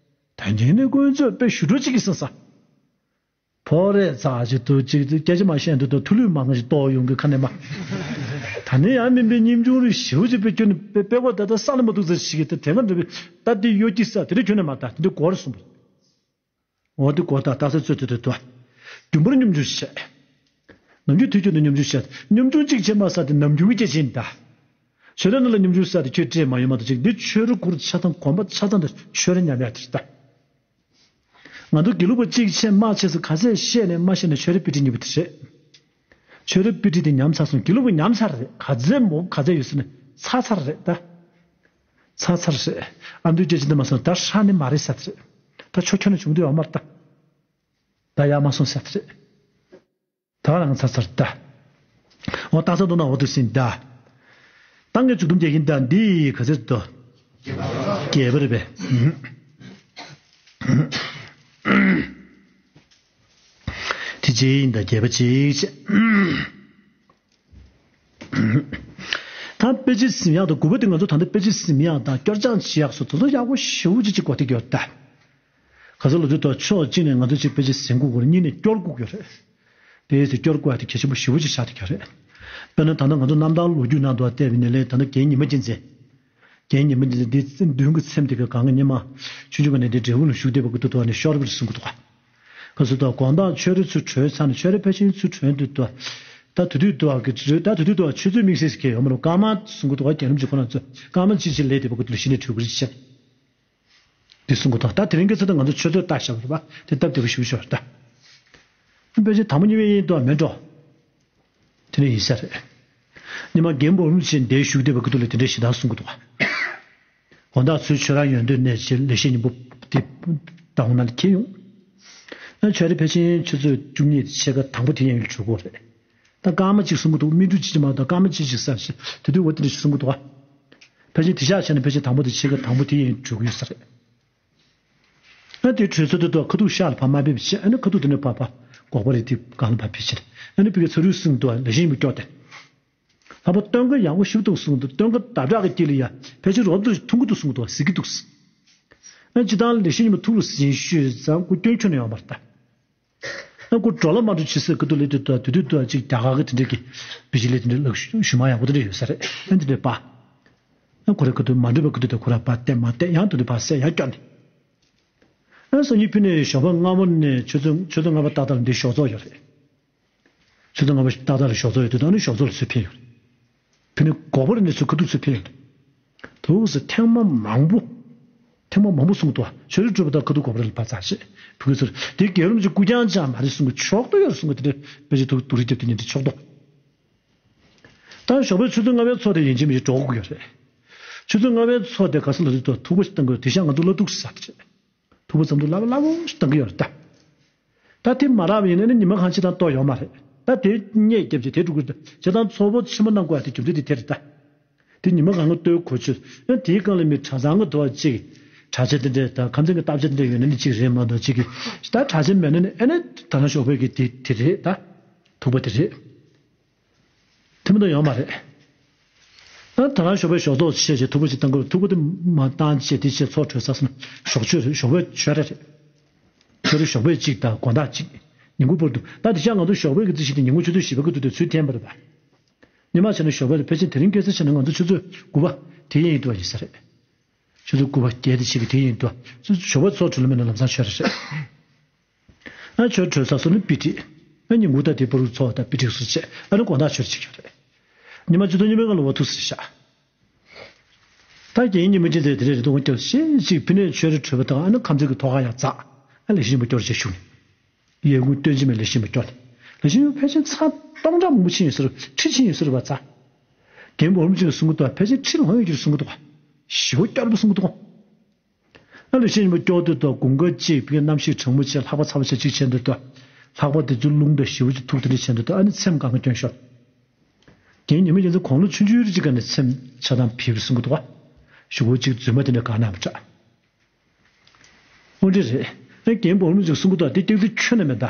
ད་ཉིན་ནི་དཀོན་མཆོག་དཔེ་ཞུ་འགྲོ་གཅིག་གི་སང་ས། ཕོ་རེ་ཚ་ཅིག་ཏུ་གཅིག་སྐད་ཆ་མ་བཤད་འདུག་ཏུ་ཐུ་ལུས་མང་ཞིག་གཏོགས་ཡོང་གི་ཁ་ནས་མ། ད་ནི་ཡང་མིན་པའི་ཉིན་འབྱུང་རེ་ཞིའུ་ཅིག་དཔེ་སྐྱོན་ནི་དཔེ་དཔེ་བ་ད་ད་ས་ལ་མ་ཐུག་ཚ་ཞིག་གི་ད་དེ་ང་འདྲ་བའི་ད་དེ་གཡོ་སྐྱི་ས་དེ་རེ་ཁྱོན་ནས་མ་ད་དེ་འདྲ་གོ་རེ་སོང་བ། འོ་དེ་གོ་ད་རྟགས་གསལ་རྩོད་དེ་དེ་དོ། རྒྱུན་པར་སྙོམས་འཇུག་བྱས། ནམ་རྒྱུན་དུས་རྒྱུན་དུ་སྙོམས་འཇུག་བྱས། སྙོམས་འཇུག་གཅིག་བྱས་མ་ཟ་དེ་ནམ་རྒྱུན་གྱི་སྐྱེ་ཆེན་ད། ཆོས་ར་ནང་ལ་སྙོམས་འཇུག་ཟ་དེ་ཁྱོད་སྤྲད་མ་ཡོང་མ་གཏོགས་ཅིག་འདི་ཆོས་ར་གུར་ཆ་ཚང་གོམ་པ་ཆ་ཚང་དུ་ཆོས་ར་ཉམས་ཡག་དེ་ད། ང་ཚོ་དགེ་ལུགས་པ་གཅིག་བྱས་མ་བྱས་སུ་ག་ཚད་བཤད་ནས་མ་བཤད་ནས་ཆོས་ར་དཔེ་ཁྲིད་གཉིས་པོ་དེ་རེད། ཆོས་ར་དཔེ་ཁྲིད་དེ་ཉམས་ཚར་སོང་། དགེ་ལུགས་པ་ཉམས་ཚར་རེད། ག་ཚད་མོ་ག་ཚད་ཡོད་ཟེར་ནས་ཚར་ཚར་རེད་ད། ཚར་ཚར་རེད། ཨ་མདོའི་སྐད་ཆ་འདི་མ་སོང་ད་ཧྲ་ནི་མ་རེད་ས་དེ་རེད། ད་ཆོ་ཁྱོན་ནས་བྱུང་དུས་ཡོད་མ་རེད་ད། ད་ཡག་མ་སོང་ས་དེ་རེད། ད་རང་ཚར་ཚར་ད། འོ་རྟགས་གསལ་མདོར་ན་འོ་དུ་ཟིན་ད། ཏང་གི་བཅུ་དུམ་རྒྱལ་ཁྱིམ་ད་འདི་ག་ཚོད་དོ། རྒྱལ་པོ་རེད་པས། དེ་རྗེས་ཡིན་ད་རྒྱལ་པོ་གཅིག་བྱས། ད་དཔེ་ཆའི་གཟིམ་ཡག་དང་དགུ་པ་དེ་ང་ཚོ་ད་ལྟ་དཔེ་ཆའི་གཟིམ་ཡག་དང་སྐྱོར་སྦྱང་བྱེད་ཡག་སོགས་དེ་ཚོ་ཡག་པོ་ཞེ་པོ་ཅིག་ཅིག་གོ་ཐིག་ཡོད་ད། ག་ཚོད་ལོ་རྒྱུས་ཐོག་ཕྱོགས་གཅིག་ནས་ང་ཚོ་ཅིག་དཔེ་ཆ་ཟིན་དགོས་ཀྱི་རེད། གཉིས་ནས་སྐྱོར་དགོས་ཀྱི་རེད། དེའི་ཚེ་སྐྱོར་དགོས་ཡ་དེ་གལ་ཆེན་པོ་ཞེ་པོ་ཅིག་ཆགས་བསྡད་ཀྱི་རེད། དཔེར་ན་ད་ལྟ་ང་ཚོ་རྣམ་ཐར་ལོ་རྒྱུས་ནང་དུ་བལྟས་པའི་ནས་ལས་ད་ལྟ་རྒན་ཉི་མ་རྒྱལ་མཚན། རྒན་ཉི་མ་རྒྱལ་མཚན་འདི་མདུན་གྱི་ཚེམས་དེ་ག་གང་གི་ཉི་མ་ཆུང་ཆུང་ག་ནས་དེ་འབྲས་བུ་ལ་བཞུགས་བསྡད་པ་གི་ཐོག་ཐོག་ནས་ཤོར་བར་གསུང་གི་འདུག་ག་ག་ཚོད་ད་དགོང་དག་ཆོས་རེ་ཚུར་གྲོལ་ཚར་ནས་ཆོས་རེ་ཕལ་ཆེར་ཚུར་གྲོལ་འདུག་ད། ད་དུས་དུས་དུ་བ་གི་ད་དུས་དུས་དུ་བ་ཆུ་ཚོད་དམིགས་བསལ་ཞིག་གས་ཡོད་མ་རུང་སྐར་མ་གསུང་གི་འདུག་ག་རྒན་རབས་ཀྱི་ཁོ་རང་ཚོས་སྐར་མ་གཅིག་ཕྱིན་ལས་དེ་པ་གི་ཐོག་ལ་གཞི་ནས་གྲོལ་གི་རེད་ཅེས། དེ་གསུང་གི་འདུག་ད་དེ་རིང་གི་ཚེ་ད་ང་ཚོ་ཆོས་ཚོད་ལྟ་བཞག་པ་རེད་པ། དེ་སྟབས་བདེ་པོ་ཞེ་པོ་ཤོར་ད། དཔེ་ཆ་དང་པོ་གཉིས་པའི་ཡིན་དོ་མེད་འགྲོ། དེ་ནས་ཡིན་ས་རེད། ཉི་མ་རྒན་པོ་རུམ་ཆེན་འདས་བཞུགས་བསྡད་པ་གི་ཐོག་ལ་དེ་འདྲའི་ཞེ་སྡང་གསུང་གི་འདུག་ག་དགོང་དག་ཚུལ་ཆོས་ར་ཡོན་ཏན་གནས་ཆེ་ལེགས་བཤད་སྙིང་པོ་དེ་ད་འོང་ན་ལ་ཁྱེར་ཡོང་། ཨ་ཆོས་ར་ཕལ་ཆེར་ཆུ་ཚོད་བཅུ་གཉིས་ཕྱེད་ཀ་དང་པོ་དེ་ཡན་ཡོད་གྲོལ་གི་རེད། ད་སྐར་མ་གཅིག་གསུང་གི་འདུག་སྨིན་དྲུག་ཅིག་ཅིག་མ་གཏོགས་སྐར་མ་གཅིག་ཅིག་ས་ཞིག་དེ་དུས་འོ་དེ་འདྲ་ཞིག་གསུང་གི་འདུག་ག་ཕལ་ཆེར་དེ་ཤག་བྱས་ན་ཕལ་ཆེར་དང་པོ་དེ་ཕྱེད་ཀ་དང་པོ་དེ་ཡན་གྲོལ་གི་ཡོད་ས་རེད། ཨ་དེ་གྲོལ་ཚར་དུས་ཐོག་ཁ་ཐུག་ཤག་ལ་ཕར་མ་ཕེབས་བྱས། ཨ་ནི་ཁ་ཐུག་དེ་ནས་ཕར་ཕར་འགོག་པ་རེད་དེ་གང་ལ་ཕར་ཕེབས་ཕྱིར། ཨ་ནི་ཕ་གིའི་ཚ་རུས་གསུང་འདུག་ལེགས་བཤད་སྙིང་པོ་སྐྱོར་ཏེ། ལྷག་པར་སྟོན་ཁ་ཡག་པོ་ཞིག་འདུག་གསུང་འདུག་སྟོན་ཁ་ཟླ་གྲགས་ཀྱི་དཀྱིལ་ལ་ཡ་ཕལ་ཆེར་རོ་འདུག་འཐུང་གི་འདུག་གསུང་འདུག་གཟིགས་ཀྱི་འདུག་ཨ་སྤྱིར་བཏང་ལེགས་བཤད་སྙིང་པོ་ཐུགས་ལ་ཟིན་ཤོས་ཙང་སྐུ་སྐྱོན་ཁྱོན་ནས་ཡོད་མ་རེད་ད། ཨ་ཁོ་འགྲོ་ལ་མ་འགྲོ་ཇི་སྲིད་ཁ་ཐུག་ལས་དུས་དུས་དུས་དུས་ཅིག་རྒྱ་གར་གྱི་དེ་འདྲས་ཀྱི་བི་ཇི་ལི་དེ་འདྲས་ལག་ཞུ་མ་ཡག་པོ་དེ་འདྲས་ཡོད་ས་རེད། ཨ་དེ་འདྲས་པ། ཨ་ཁོ་རེ་ཁ་ཐུག་མ་འགྲོ་བའི་ཁ་ཐུག་དེ་ཁོ་ར་པ་བལྟས་མ་བལྟས་ཡང་དེ་འདྲས་པ་ཟས་ཡང་སྐྱོན་ནས། ཨ་སང་ཉིན་ཕུ་ནས་ཞོགས་པ་སྔ་མོ་ནས་ཆུ་ཚོད་ཆུ་ཚོད་ལྔ་པ་ཏག་ཏག་ལ་འདི་ཞོགས་ཚོགས་ཡོད་རེད། ཆུ་ཚོད་ལྔ་པ་ཏག་ཏག་ལ་ཞོགས་ཚོགས་ཡོད་དུས་ད་ནི་ཞོགས་ཚོགས་ལ་ཚུར་ཕེབས་ཡོད་རེད། ཕུ་ནས་དགོ་པ་རེ་ནས་ཚུར་ཁ་ཐུག་ཚུར་ཕེབས་ཡོད་རེད། དུས་སུ་ཐེངས་མ་མང་པོ། ཐེངས་མ་མང་པོ་གསུང་གི་འདུག་ཆོས་རིག་གྲུབ་པ་དང་ཁ་ཐུག་གོ་བ་རེ་ལ་ཕར་ཚར་ཞེས་བུ་གུ་ཚོར་དེ་རྒྱལ་རོམ་གྱི་སྐུ་རྐྱང་ཅང་མ་རེད་གསུང་གི་ཆོག་ཏུ་ཡོད་རེད་གསུང་གི་དེ་འདྲའི་དཔེ་ཆ་ཐུག་དུ་རིག་རྒྱབ་དེ་ཉིན་དེ་ཆོག་ཏོ། ད་ཞོགས་པའི་ཆུ་ཚོད་ལྔ་པའི་ཚོགས་དེ་ཡིན་གཅིག་མིན་གཅིག་འགྲོ་དགོས་ཀྱི་ཡོད་རེད། ཆུ་ཚོད་ལྔ་པའི་ཚོགས་དེ་ག་ས་ལ་རེད་དོ་ཐུག་པ་ཞིག་བཏང་དགོས་དེ་ཤག་ང་ཚོ་ལ་ཐུག་ས་རེད། ཐུག་པ་ཙམ་དུ་སླ་པོ་སླ་པོ་ཞིག་བཏང་གི་ཡོད་རེད་ད། ད་དེ་མ་རག་པ་ཡིན་ན་ནི་ཉི་མ་གང་ཅི་དང་ལྟོ་ཡོང་མ་རེད། ད་དེ་གཉེད་རྒྱབ་ཅིག་དེ་འགྲོ་དགོས་རེད། བྱས་ཙང་ཚོགས་པ་ཆེན་པོ་གནང་དགོས་ཡ་དེ་རྒྱུ་མཚན་དེ་དེ་རེད་ད། དེ་ཉི་མ་གང་ག་ལྟོས་གོ་ཆོད། ཨ་དེའི་སྒང་ལ་མི་གྲྭ་ཚང་གི་དོ་ཅིག་གྲྭ་ཆས་དེ་འདྲས་དང་ཁམས་ཚན་གྱི་བརྟག་དཔྱད་དེ་འདྲས་ཡོད་ན་ནི་གཅིག་རེད་མ་གཏོགས་གཅིག་གི་ད་གྲྭ་ཆས་མེད་ན་ནི་ཨ་ནི་ད་ནང་ཞོགས་པའི་གི་དེ་དེ་རེད་ད། ཐུག་པ་དེ་རེད། དེ་མི་འདུག་ཡོང་མ་རེད། ཨ་ད་ནང་ཞོགས་པའི་ཞོགས་ཏོག་བྱས་བྱས་ཐུག་པ་ཅིག་བཏང་དགོས། ཐུག་པ་དེ་མ་བཏང་བྱས་དེ་བྱས་ཚོགས་གྲོལ་ཚར་སོང་ན་ཞོགས་ཆོས་རེད། ཞོགས་པའི་ཆོས་ར་རེད། ཆོས་རེད། ཞོགས་པའི་གཅིག་དང་དགོང་དག་གཅིག་ཉིན་གུང་བར་དུ། ད་དེ་ཤག་ང་ཚོ་ཞོགས་པའི་གི་རྩིས་གཞི་དེ་ཉིན་གུང་ཆུ་ཚོད་བཞི་པ་གི་དུས་དེ་ཚུལ་འཐེན་པ་རེད་པ། ཉི་མ་བྱས་ན་ཞོགས་པ་རེད། ཕལ་ཆེར་དེ་རིང་ཁ་སང་བྱས་ན་ང་ཚོ་ཆུ་ཚོད་དགུ་པ་དེ་ཡིན་འདུག་ཡིན་ས་རེད། ཆུ་ཚོད་དགུ་པ་བརྒྱད་དེ་ཕྱེད་ཀྱི་དེ་ཡིན་འདུག་ཞོགས་པ་ཚོགས་གྲོལ་མེད་ན་ལམ་སང་ཆོས་རེད། ཨ་ཆོས་གྲོལ་ཚར་སོང་ན་དཔེ་ཁྲིད། ཨ་ཉིན་གུང་ད་དེ་པུ་རུ་ཚོགས་དང་དཔེ་ཁྲིད་སུ་བྱས། ཨ་ནི་དགོང་དག་ཆོས་རེ་བྱེད་ཀྱི་རེད། ཉི་མ་བཅུ་ཐམ་ཉི་མའི་སྒང་ལ་འོ་ཐུག་སེ་བཞག་ད་རྒན་ཉི་མ་གཅིག་དེ་དེ་རེད་རེད་འདུག་སྐྱོ་ཤེས་ཤིག་ཕི་ནས་ཆོས་རེ་གྲོལ་བ་དང་ཨ་ནི་ཁམས་ཚན་གྱི་ཐོག་ཁ་ཡར་འཛེགས། ཨ་ལས་ཤིང་པ་སྐྱོར་བྱས་ཞུགས་ནས། ཡས་ཀུན་སྟོན་ཅི་མེད་ལས་ཤིང་པ་སྐྱོར་ནས། ལས་ཤིང་པ་ཕལ་ཆེར་ཚར་སྟོང་ཕྲག་མང་པོ་ཕྱིན་ཡོད་ས་རེད། ཁྲི་ཕྱིན་ཡོད་ས་རེད་པ་ཚར། རྒན་འབུམ་རམས་ཅན་གྱིས་གསུང་གི་འདུག་ཕལ་ཆེར་ཁྲི་ལོངས་ཡོད་ཀྱི་རེད་གསུང་གི་འདུག་ཞི་བ་སྐྱོར་པ་གསུང་གི་འདུག་ཨ་ལས་ཤིང་པ་སྐྱོར་དུས་དུ་དགུན་ཁ་གཅིག་བི་གནམ་གཤིས་གྲང་མོ་བྱས། ལྷགས་པ་ཚ་པོ་བྱས་གཅིག་བྱས་འདུག་དུ། ལྷགས་པ་དེ་ཚོ་རླུང་དང་ཞི་བ་གཅིག་ཐུག་དེ་འདྲ་བྱས་འདུག་དུ། ཨ་ནི་ཚེམས་གང་ག་སྐྱོན་ཤོར། རྒན་ཉི་མ་རྒྱལ་མཚན་དགུང་ལོ་ཆུང་ཆུང་རེ་གཅིག་ག་ནས་ཚེམས་ཆགས་སྡང་བྱས་པ་གསུང་གི་འདུག་ག་ཞུ་བོ་གཅིག་རྫུན་མ་དེ་འདྲ་གང་ན་མི་དྲག་དངོས་འབྲེལ་རེད། ཨ་རྒན་འབུམ་རམས་ཅན་གྱིས་གསུང་གི་འདུག་དེ་སྐྱག་རྫུན་ཁྱོན་ནས་མེད་ད།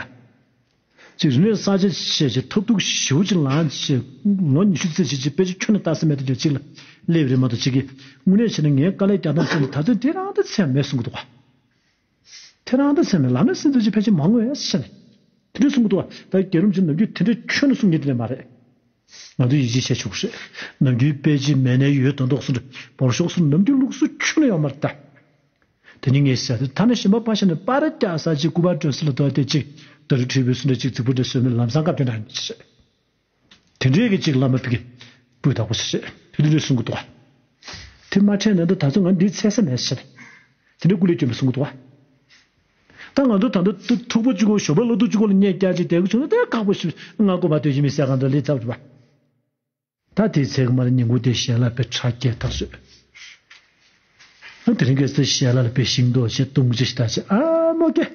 ཅིག་རིག་གནས་གསར་བརྗེ་བྱས་བྱས་ཐབས་སྡུག་ཞེ་པོ་ཅིག་ལངས་བྱས་ལོ་ཉི་ཤུ་རྩ་གཅིག་ཅིག་དཔེ་ཆ་ཁྱོན་ནས་ལྟ་ས་མེད་དུ་གྱུར་གཅིག་ལ་སླེབས་རེད་མ་གཏོགས་གཅིག་གིས་དངོས་གནས་བྱས་ན་ངའི་དཀའ་ལས་རྒྱག་སྟངས་ཚོ་ནི་ད་ཚོད་དེ་རང་ད་ཚད་མེད་གསུང་གི་འདུག་ག་དེ་རང་ད་ཚད་མེད་ལབ་ན་སེམས་ཚོད་ཅིག་ཕལ་ཆེར་མ་ངོ་ཡ་ཟེར་ནས་དེ་འདྲ་གསུང་གི་འདུག་ག་ད་རྒན་རབས་ཅིག་ནམ་རྒྱུན་དེ་འདྲ་ཁྱོན་ནས་གསུང་མཁན་དེ་འདྲ་མ་རེད། ང་ཚོས་ཡིད་ཆེས་བྱས་ཆོག་གི་རེད། ནམ་རྒྱུན་དཔེ་ཆའི་མལ་ནས་ཡོད་དོན་རྟོགས་སུ་འབོར་ཤོག་སུ་ནམ་རྒྱུན་ལུགས་སྲོལ་ཁྱོན་ནས་ཡོད་མ་རེད་ད། དེ་ནི་ངས་ཟེར་དུས་ད་ནི་གཞན་པ་ཕར་བཞག་ནས་པར་རྒྱག་ས་ཅིག་སྐུ་པར་འདྲ་སུ་ལ་འདུག་དེ་ཅིག་ད་རུ་ཁྲིད་པའི་སུ་འདྲ་ཅིག་རྫིག་པོ་འདྲ་བཟོས་ནས་ལམ་སང་བཀའ་བཀྱོན་གནང་ཡོང་ཅི་རེད། དེ་འདྲའི་གི་ཅིག་བླ་མ་ཕ་གི་སྤུས་དག་པོ་ཞིག་རེད། དེ་འདྲ་གསུང་གི་འདུག་ག་དེ་མ་འཕྲད་ན་ད་ད་ཚོད་ང་འདིའི་ཚེ་ས་མེད་ཟེར། དེ་འདྲའི་སྐུ་ལས་སྐྱོན་པ་གསུང་གི་འདུག་ག་ད་ང་ཚོ་ད་ལྟ་ཐུག་པ་གཅིག་གོ་ཞོགས་པ་ལོ་ཐུག་གཅིག་གོ་ལ་གཉིད་རྒྱག་ཅིག་དེ་གི་བྱུང་ན་དེ་ཁག་པོ་ཞིག་ང་ཀོ་བ་སྟོན་ཞིག་མི་ཟེར་གང་འདྲ་ལས་ཚབ་རེད་པ། ད་དེའི་ཚེ་གི་མ་རེད་ཉིན་གུང་དེ་ཞལ་ལག་པའི་ཁྲག་སྐྱེལ་ཐག་ཆོད། ཨ་དེ་རིང་ཁ་སང་ཞལ་ལག་ལ་པའི་ཤིང་ཏོག་བྱས་བཏུང་ཅི་ཞིག་ད་བྱས་ཨ་མོ་ཀེ།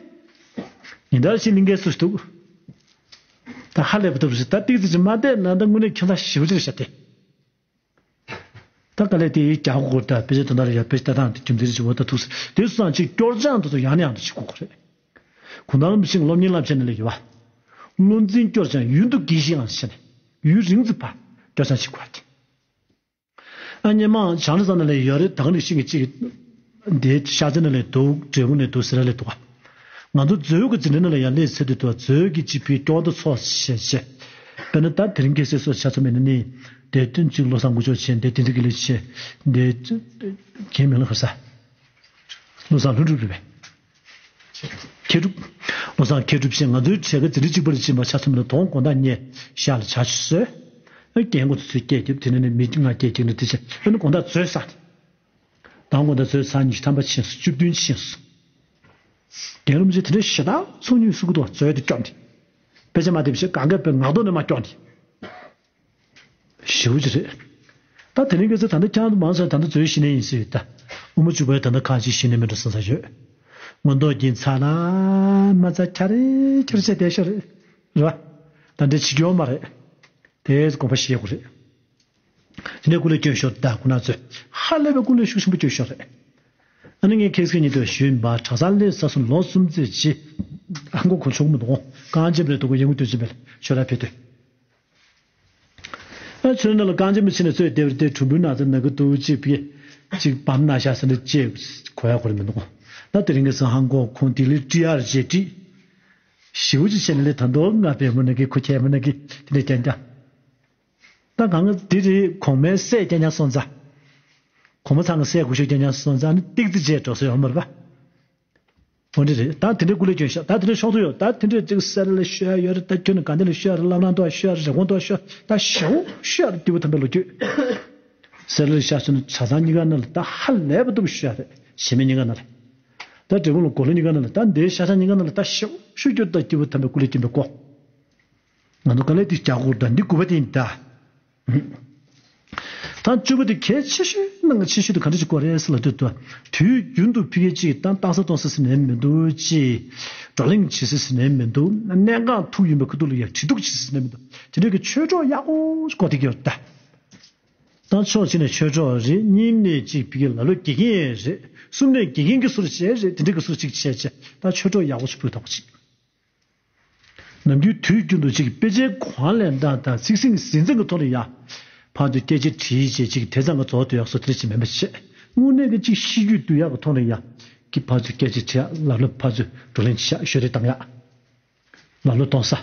ཉིན་ལྟར་ཞིག་ལིང་གའི་སུ་ཞིག་འདུག་ད་ཧ་ལས་པ་ཐུབ་ཞིག་ད་ཏིག་ཙི་ཅིག་མ་བསྡད་ན་ད་དངོས་གནས་ཁྱོད་ལ་ཞེ་པོ་ཅིག་རེད་ཤག་དེ། ད་དཀའ་ལས་དེ་ཡིས་རྒྱག་དགོས་ད་དཔེ་ཆ་དོན་དག་ལ་ཡ་དཔེ་ཆ་ལྟ་སྟངས་དེ་རྒྱུ་མཚན་རེ་ཞིག་འོ་ད་ཐུག་སོང་དེ་སོང་ཙང་ཅིག་སྐྱོར་སྦྱང་དེ་ཚོ་ཡང་ནས་ཡང་དུ་བྱེད་དགོས་ཀྱི་རེད། གུང་ཐང་རིན་པོ་ཆེ་སློབ་གཉེར་བསླབ་བྱ་ནང་ལ་ཡོད་པ། བློ་འཛིན་སྐྱོར་སྦྱང་ཡུན་དུ་དགེ་ཞིང་ཡང་ཞེས་ནས་ཡུན་རིང་ཙམ་བར་སྐྱོར་སྦྱང་བྱེད་དགོས་ཀྱི། ཨ་སྔོན་མ་བྱང་ལ་ས་ན་ལས་ཡོད་རེད། ད་ག་ནས་ཤིང་གི་གཅིག་འདི་ཤ་ཚ་ན་ལས་འདུག་འབྲས་བུ་ནས་འདུག་ཟེར་ལས་འདུག་ག་ང་ཚོ་མཛོད་ཀྱི་འཛིན་གྲྭ་ནང་ལ་ཡང་སླེབས་ཚེ་དུས་དུ་མཛོད་ཀྱི་སྤྱི་ཕིའི་སྐྱོ་བ་ཚོགས་བྱས་བྱས། དཔེར་ན་ད་དེ་རིང་ཁ་སང་སོགས་ཆ་ཚང་མེད་ན་ནི་དེ་དོན་གཅིག་བློ་བཟང་དགུ་མཆོག་མཆན་དེ་དེ་འདྲ་གི་ལས་བྱས་འདི་རྒན་མིང་ལ་ཧུར་ས། བློ་བཟང་ལྷུན་གྲུབ་རེད་པས། མཁས་གྲུབ། བློ་བཟང་མཁས་གྲུབ་ཞེས་ང་ཚོའི་གྲས་ཀ་འཛིན་གྲྭ་གཅིག་པར་ཕྱིན་པ་ཆ་ཚང་མ་ལ་དོ་དགོང་དག་ཉལ་ཤག་ལ་ཇ་ཆུ་བཟོས། རྒན་གོ་ཚོས་སྐད་རྒྱབ་དེ་ནས་ནི་མི་ལྔ་བརྒྱད་བརྒྱབ་ནས་དེ་བྱས་ཨ་ནི་དགོང་དག་བཟོས་ཚར། དང་དགོང་དག་བཟོས་ཚར་ཉི་ཤུ་ཐམ་པ་ཕྱིན་སོང་བཅུ་བདུན་ཕྱིན་སོང་། རྒན་རིན་པོ་ཆེ་དེ་འདྲའི་ཞེ་དྲག་ཚོགས་ཉུང་ཟུག་གི་འདུག་བཟོས་དེ་སྐྱོན་དེ། དཔེ་ཆ་མ་དེ་བཞིན་གང་ག་པའི་ངག་ཐོག་ནས་མ་སྐྱོན་དེ། ཞེ་པོ་ཅིག་རེད། ད་དེ་རིང་ཁ་སང་ད་ལྟ་ཁྱང་དུ་མང་ཚོགས་ད་ལྟ་འཛུལ་ཞི་གནས་ཡིན་ཟེར་ཡོད་ད། དབུ་མ་བཅུ་པའི་ད་ལྟ་ཁ་ཅིག་ཞི་གནས་མི་འགྲོ་བསམ་ས་ཡོད། མངོན་རྟོགས་ཀྱི་ཚ་ལ་མ་ཚ་ཁྱ་རེ་ཁྱ་རེ་བྱས་བསྡད་ཤོག་རེད། རེད་བ། ད་འདྲ་བྱེད་ཀྱི་ཡོད་མ་རེད། དེ་དགོངས་པ་བཞེས་དགོས་རེད། དེ་ནས་སྐུ་ལས་སྐྱོན་ཤོར་ད་ཁོ་ན་ཚོས་ཧ་ལས་པའི་སྐུ་ལས་ཤུགས་ཆེན་པོ་སྐྱོན་ཤོར་རེད། ཨ་ནི་ངས་ཁེག་སྐད་ཉིད་དུ་ཞུས་པ་གྲྭ་ས་ལས་ས་སུ་ལོ་གསུམ་ཙམ་ཅི། ཧ་གོ་གོ་ཆོག་མི་འདུག་རྐང་རྗེན་པ་རེད་འདུག་གོ་ཡང་དུས་ཅི་མེད་ཤོར་ར་ཕེབས་དུས། ཨ་ཚོའི་ནང་ལ་རྐང་རྗེན་པ་ཕྱིན་ནས་ཚོས་བདེ་བར་བདེ་གྲུམ་བུའི་ནགས་ཚལ་ན་གི་འདུག་ཅེས་པས་ཅིག་བམ་ན་ཤ་ཟ་ནས་ཅེས་གོ་ཡ་གོ་རེ་མི་འདུག་ན་དེ་རིང་གི་སང་ཧང་གོ་ཁོང་དེ་ལས་ཀྲི་ཨར་རྗེས་ཀྲི། ཞིའུ་ཅི་བྱས་ནས་ལས་ད་འདོག་ང་པའི་མོ་ན་གི་ཁོ་ཁྱད་མོ་ན་གི་དེ་ནས་ཀྱང་ཀྱང་། ད་གང་གི་དེ་རེད་གོང་མའི་སྲས་རྐྱང་རྐྱང་སོང་ཙང་། གོང་མ་ཚང་གི་སྲས་སྐུ་ཞབས་རྐྱང་རྐྱང་སོང་ཙང་ནི་ཏིག་ཙི་རྗེས་འགྲོ་སྲོལ་ཡོད་མ་རེད་པ། འོ་འདྲ་རེད་ད་དེ་འདྲའི་སྐུ་ལས་སྐྱོན་ཤག་ད་དེ་འདྲའི་ཤོག་ཐུ་ཡོད་ད་དེ་འདྲའི་ཅིག་སེ་ར་ལ་ཤོད་ཡ་ཡོད་རེད་ད་ཁྱོད་ནི་ག་འདི་ལ་ཤོད་ཡ་རེད་བླ་བྲང་དུ་ཤོད་ཡ་རེད་རི་ཀོན་དུ་ཤོད་ད་ཞེའུ་ཤོད་ཡ་རེད་སྐྱིད་པོ་ཐམ་པའི་ལོ་རྒྱུས། སེ་ར་ལ་ཤ་ཤོད་ནི་ཆ་ཚང་གཉིས་ཀ་ནང་ལ་ད་ཧ་ལས་པ་འདུག་ཤོད་ཡ་རེད་ཞེ་མི་གཉིས་ཀ་ནང་ལ། ད་འབྲས་སྤུངས་ལ་གོ་ལ་གཉིས་ཀ་ནང་ལ་ད་འདིའི་ཤ་ཤ་གཉིས་ཀ་ནང་ལ་ད་ཞེའུ་ཤོད་རྒྱུ་ད་སྐྱིད་པོ་ཐམ་པའི་སྐུ་ལས་སྐྱོན་པའི་སྐོར། ང་ཚོ་དཀའ་ལས་དེ་རྒྱག་དགོས་ད་འདི་དགུ་པ་དེ་ཡིན་ད། ད་བཅུ་པ་དེ་གལ་ཆེ་ཤོས་ནང་གི་ཆེ་ཤོས་དེ་ག་འདྲ་ཞིག་དགོས་རེད་ཟེར་ལབ་དུས་དུ། དུས་རྒྱུན་དུ་ཕི་གེ་གཅིག་ད་བཏང་ས་གཏོང་ས་ཟེར་ནས་མི་འདུག་ཅེས། བགྲོ་གླེང་བྱེད་ས་ཟེར་ནས་མི་འདུག་གནད་འགག་ཐུག་ཡིན་པའི་ཁུ་ཐུག་ལ་ཡ་དྲི་གཏུག་བྱེད་ས་ཟེར་ནས་མི་འདུག་དེ་འདྲའི་གི་ཆོས་གྲོགས་ཡག་པོ་ཞིག་དགོས་བསྡད་ཀྱི་ཡོད་ད། ད་ཕྱོགས་གཅིག་ནས་ཆོས་གྲོགས་རེད། གཉིས་ནས་གཅིག་ཕ་གི་ལ་ལོ་དགེ་རྒན་རེད། གསུམ་ནས་དགེ་རྒན་གྱི་ཟུར་བྱས་རེད། དེ་འདྲ་གི་ཟུར་གཅིག་བྱས་བྱས་ད་ཆོས་གྲོགས་ཡག་པོ་ཞིག་ཕུད་ཐུབ་པ་ཅིག་ནམ་རྒྱུན་དུས་རྒྱུན་དུ་ཅིག་དཔེ་ཆའི་གོ་བ་ལེན་སྟངས་དང་ཚིག་ཟིན་ཟིན་ཚིག་གི་ཐོག་ནས་ཡ། ཕར་ཚུར་སྐད་ཆ་དྲིས་བྱས་ཅིག་དེ་ཙམ་གྱི་རྫོགས་དུ་ཡག་སོ་དེ་ཅིག་མེད་པ་བྱས། དངོས་གནས་ཀྱི་ཅིག་ཤེས་རྒྱུད་དུ་ཡག་གི་ཐོག་ནས་ཡ། ཀྱི་ཕར་ཚུར་སྐད་ཆ་དྲིས་ཡག་ལབ་ལབ་ཕར་ཚུར་བགྲོ་གླེང་བྱེད་ཡག་ཤོད་རེས་བཏང་ཡག་ལ་ལོ་གཏོང་ས།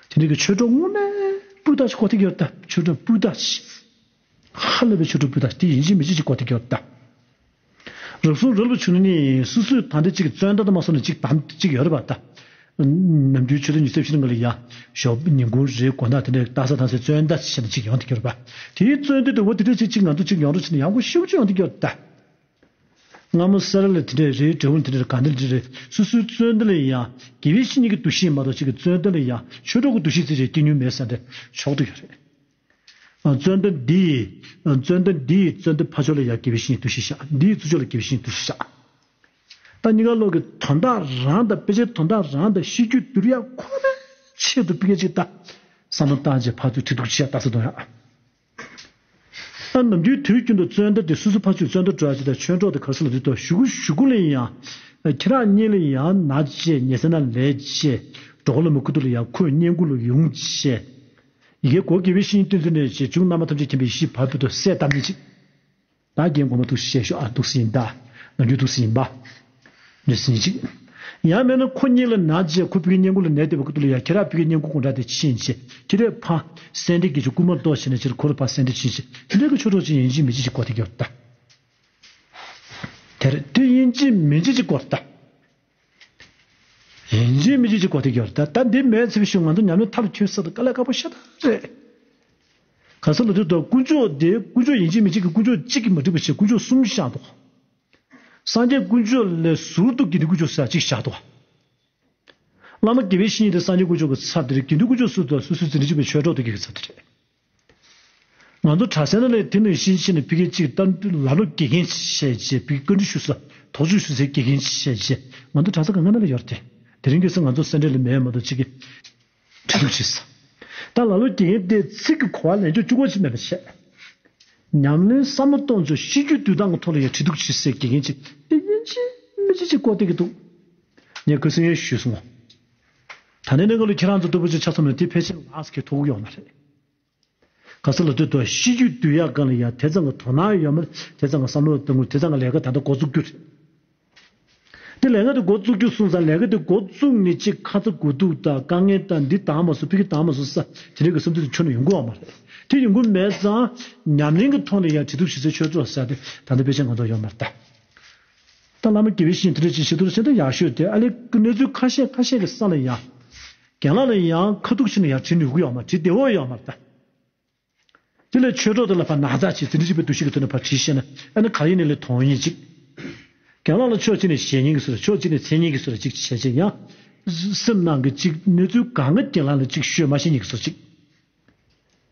དེ་འདྲ་གི་ཆོས་གྲོགས་དངོས་གནས་སྤུས་དག་ཅིག་གོ་ཐིག་ཡོད་ད། ཆོས་གྲོགས་སྤུས་དག་ཅིག་ཧ་ལས་པའི་ཆོས་གྲོགས་སྤུས་དག་དེ་ཡིན་གཅིག་མིན་གཅིག་ཅིག་གོ་ཐིག་ཡོད་ད། རབ་བྱུང་རབ་ལ་བྱུང་ནས་སོ་སོས་ད་འདྲ་ཅིག་བཙོན་ཟླ་དུ་མ་སོང་ནས་ཅིག་དམ་ཅིག་ཡོད་རེད་པ་ད། ནམ་རྒྱུན་ཆོས་ཚོགས་ཉི་ཤུ་ཤིང་གི་ལ་ཡ། ཞོགས་ཉིན་གུང་རེད་དགོང་དག་དེ་འདྲ་ལྟ་ས་དང་སའི་བཙོན་ཟླ་ཞེ་ན་ཅིག་ཡོང་ཐིག་ཡོད་རེད་པ། དེའི་བཙོན་དུས་དུ་བ་དེ་འདྲ་ཅིག་ཅིག་ང་ཚོ་ཅིག་ཡོང་རོགས་བྱས་ན་ཡག་པོ་ཞེ་པོ་ཅིག་ཡོང་ཐིག་ཡོད་ད། སྔ་མོ་ས་ར་ལ་དེ་འདྲས་རེད། འབྲས་བུ་དེ་འདྲས་གང་འདྲས་འདྲས་རེད། སོ་སོའི་བཙོན་ཟླ་ལ་ཡང་དགེ་བའི་བཤེས་གཉེན་གྱི་འདུ་ཤེས་མ་གཏོགས་ཅིག་གི་བཙོན་ཟླ་ལ་ཡང་ཆོས་གྲོགས་ཀྱི་འདུ་ཤེས་ཙི་རེ་སྐྱེ་མྱོང་མེད་ས་འདྲ་ཆོག་ཏུ་ཡོད་རེད། ཨ། བཙོན་ཟླ་འདི་ཡི་ཨ། བཙོན་ཟླ་འདི་ཡི་བཙོན་ཟླ་ཕར་ཕྱོགས་ལ་ཡང་དགེ་བའི་བཤེས་གཉེན་འདུ་ཤེས་བཞག་འདི་ཡི་ཚུར་ཕྱོགས་ལ་དགེ་བའི་བཤེས་གཉེན་འདུ་ཤེས་བཞག་ད་གཉིས་ཀ་ལོག་གི་དོན་དག་རང་དང་དཔེ་ཆའི་དོན་དག་རང་དང་ཤེས་རྒྱུད་བསྡུར་ཡག་ཁོ་ནའི་ཆེད་དུ་ཕ་གི་ཅིག་ལྟ། བསམ་བློ་བཏང་རྗེས་ཕར་ཚུར་ཁྲིད་གཏུག་བྱེད་ཡག་ལྟ་ས་དང་ཡང་། ཨ། ནམ་རྒྱུན་དུས་རྒྱུན་དུ་བཙོན་ཟླ་དེ་སོ་སོ་ཕར་ཚུར་བཙོན་ཟླ་འགྲོ་ཡག་ཅིག་དང་ཆོས་གྲོགས་དེ་ག་རེ་ཟེར་ལབ་དུས་ད་གཞུག་གུ་གཞུག་གུ་ལ་ཡང་ཁྱེད་རང་གཉིས་ལ་ཡང་ན་བྱས་ཉལ་ས་ན་ལས་བྱས་གྲོགས་པོ་ལ་མི་ཁུ་ཐུག་ལ་ཡང་ཁོས་བསྙེན་བཀུར་ལ་ཡོང་བྱས། ཡི་གེ་གོ་དགེ་བའི་བཤེས་གཉེན་བསྟེན་ཚུལ་ནས་བྱས་བྱུང་རྣམ་པ་ཐམས་ཅད་མཁྱེན་པའི་ཡེ་ཤེས་བར་དུ་སད་བཏང་མི་ཅིག་ད་རྒན་གོང་མ་འདུག་སེ་བཤད་ཤོག་ཨ། འདུག་སེ་ཡིན་ད། ནམ་རྒྱུན་འདུག་སེ་ཡིན་པ། འདུག་སེ་ཡིན་ཅིག་ཡང་མིན་ན་ཁོ་གཉིས་ལ་ན་བྱས་ཁོ་ཕ་གི་བསྙེན་བཀུར་ལ་ནད་དེ་བ་ཁུ་ཐུག་ལ་ཡ་ཁྱེད་རང་ཕ་གི་བསྙེན་བཀུར་དགོང་དག་དེ་ཕྱིན་བྱས་ཁྱེད་རས་ཕ་སེ་འབྲས་དགེ་ཆོས་རྐུན་མ་ལྟོགས་བྱས་ནས་ཕྱིར་ཁོ་ར་ཕ་སེ་འབྲས་ཕྱིན་བྱས་དེ་འདྲའི་གི་ཆོས་གྲོགས་ཅིག་ཡིན་གཅིག་མིན་གཅིག་ཅིག་གོ་ཐིག་ཡོད་ད། དེར་དེ་ཡིན་གཅིག་མིན་གཅིག་ཅིག་གོ་ད། ཡིན་གཅིག་མིན་གཅིག་ཅིག་གོ་ཐིག་ཡོད་ད། ད་འདི་མེད་ཚེ་བ་ཤུ་ང་ཚོ་ཉམས་ལེན་ཐབས་ཁྱོད་ས་དང་དཀའ་ལས་ཁག་པོ་ཤ་སྟག་རེད། ག་ས་ལ་དུས་དང་དཀོན་མཆོག་དེ་དཀོན་མཆོག་ཡིན་གཅིག་མིན་གཅིག་གི་དཀོན་མཆོག་གཅིག་གིས་མ་འགྲིག་པ་བྱས་དཀོན་མཆོག་གསུམ་བཞག་འདུག་སངས་རྒྱས་དཀོན་མཆོག་ལས་ཟུར་དུ་དགེ་འདུན་དཀོན་མཆོག་ཟེར་གཅིག་བཞག་འདུག་བླ་མ་དགེ་བའི་བཤེས་གཉེན་དེ་སངས་རྒྱས་དཀོན་མཆོག་གི་ཚབ་དེ་རེད། དགེ་འདུན་དཀོན་མཆོག་སུ་དང་སུ་སུ་འཛིན་གྲྭ་གཅིག་པའི་ཆོས་གྲོགས་དེ་གི་ཚབ་དེ་རེད། ང་ཚོ་གྲྭ་ས་ནང་ལས་དེ་ནས་ཤེས་ཤེས་ནས་ཕ་གི་གཅིག་ལྟ་ལ་ལོ་དགེ་རྒན་བྱས་བྱས་ཕ་གི་བཀའ་འདྲི་ཞུ་ས་དོགས་གཅོད་ཞུ་སའི་དགེ་རྒན་བྱས་བྱས་ང་ཚོ་གྲྭ་ས་གང་ག་ནང་ལ་ཡོད་རེད་དེ། དེ་རིང་ཁ་སང་ང་ཚོ་སེ་འབྲས་ལ་མེད་མ་གཏོགས་གཅིག་གི་ཁྲིད་གཏུག་བྱེད་ས། ད་ལ་ལོ་དགེ་རྒན་དེ་ཚིག་གི་གོ་བ་ལེན་ཕྱོགས་གཅིག་པོ་ཅིག་མེད་པ་བྱས། ཉམས་ལེན་བསམ་བློ་གཏོང་ཕྱོགས་ཤེས་རྒྱུད་བསྡུ་སྟངས་ཀྱི་ཐོག་ལ་ཡང་ཁྲིད་གཏུག་བྱེད་སའི་དགེ་རྒན་ཅིག་དེ་ཡིན་གཅིག་མིན་གཅིག་ཅིག་བསྐོ་བསྡད་ཀྱི་འདུག་ངས་ཁ་སང་ཡང་ཞུས་སོང་ངོ་། ད་ནས་ནས་ང་ལ་ཁྱེད་རང་ཚོ་ལྟ་བུ་ཅིག་ཆགས་སོང་ན་དེ་ཕལ་ཆེར་ལགས་སུ་ཁེལ་ཐུབ་ཀྱི་ཡོད་མ་རེད། ག་ས་ལ་དུས་དང་ཤེས་རྒྱུད་བསྡུ་ཡག་སྒང་ལ་ཡང་དེ་ཙམ་གྱི་དོ་སྣང་ཡོད་མ་རེད། དེ་ཙམ་གྱི་བསམ་བློ་གཏོང་དགོས། དེ་ཙམ་གྱི་ལས་ཀ་ད་ལྟ་འགོ་བཙུགས་རྒྱུ་རེད། དེ་ལས་ཀ་དེ་འགོ་བཙུགས་རྒྱུ་སོང་ཙང་ལས་ཀ་དེ་འགོ་བཙུགས་ནས་ཅིག་ཁ་ཚ་དགོས་གཏུགས་དང་དཀའ་ངལ་དང་འདི་དང་མ་སོང་ཕ་གི་དང་མ་སོང་ས་དེ་འདྲའི་གི་བསམ་ཚུལ་དེ་ཁྱོན་ནས་ཡོང་གི་ཡོད་མ་རེད། དེ་ཡོང་གི་མེད་ཙང་ཉམས་ལེན་གྱི་ཐོག་ནས་ཡང་ཁྲིད་གཏུག་བྱེད་སའི་ཆོས་ཚོགས་ཟེར་དེ་ད་ལྟ་ཕལ་ཆེར་ང་ཚོ་ཡོད་མ་རེད་ད། ད་བླ་མ་དགེ་བའི་བཤེས་གཉེན་དེ་འདྲ་ཅིག་བྱེད་ཐུབ་ན་ཤིན་ཏུ་ཡག་ཤོས་དེ་ཨ་ལས་གནས་ཚུལ་ཁ་ཤས་ཁ་ཤས་ཀྱི་ས་ལ་ཡང་། རྒན་ལགས་ལ་ཡང་ཁ་ཐུག་བྱས་ནས་ཡང་དྲི་ནུས་ཀྱི་ཡོད་མ་དྲི་བདེ་བོ་ཡོད་མ་རེད་ད། དེ་ལས་ཆོས་གྲོགས་དེ་ལ་ཕར་ན་ཚ་བྱེད་ཟིན་བྲིས་བྱེད་པའི་འདུ་ཤེས་ཀྱི་ཐོག་ནས་ཕར་བྲིས་ཤེས་ན་ཨ་ནི་ག་ཡིན་ནའི་ལས་མཐོང་ཡིན་གཅིག་རྒན་ལགས་ལ་ཕྱོགས་གཅིག་ནས་ཞེད་སྙིང་གི་བཟོ་འདྲ་ཕྱོགས་གཅིག་ནས་མཚན་སྙན་གྱི་བཟོ་འདྲ་གཅིག་བྱས་བྱས་ཡང་། སེམས་ནང་གི་གཅིག་གནས་ཚུལ་གང་གི་རྒན་ལགས་ལ་གཅིག་ཤོད་མ་ཤེས་སྙིང་གི་བཟོ་འདྲ་གཅིག་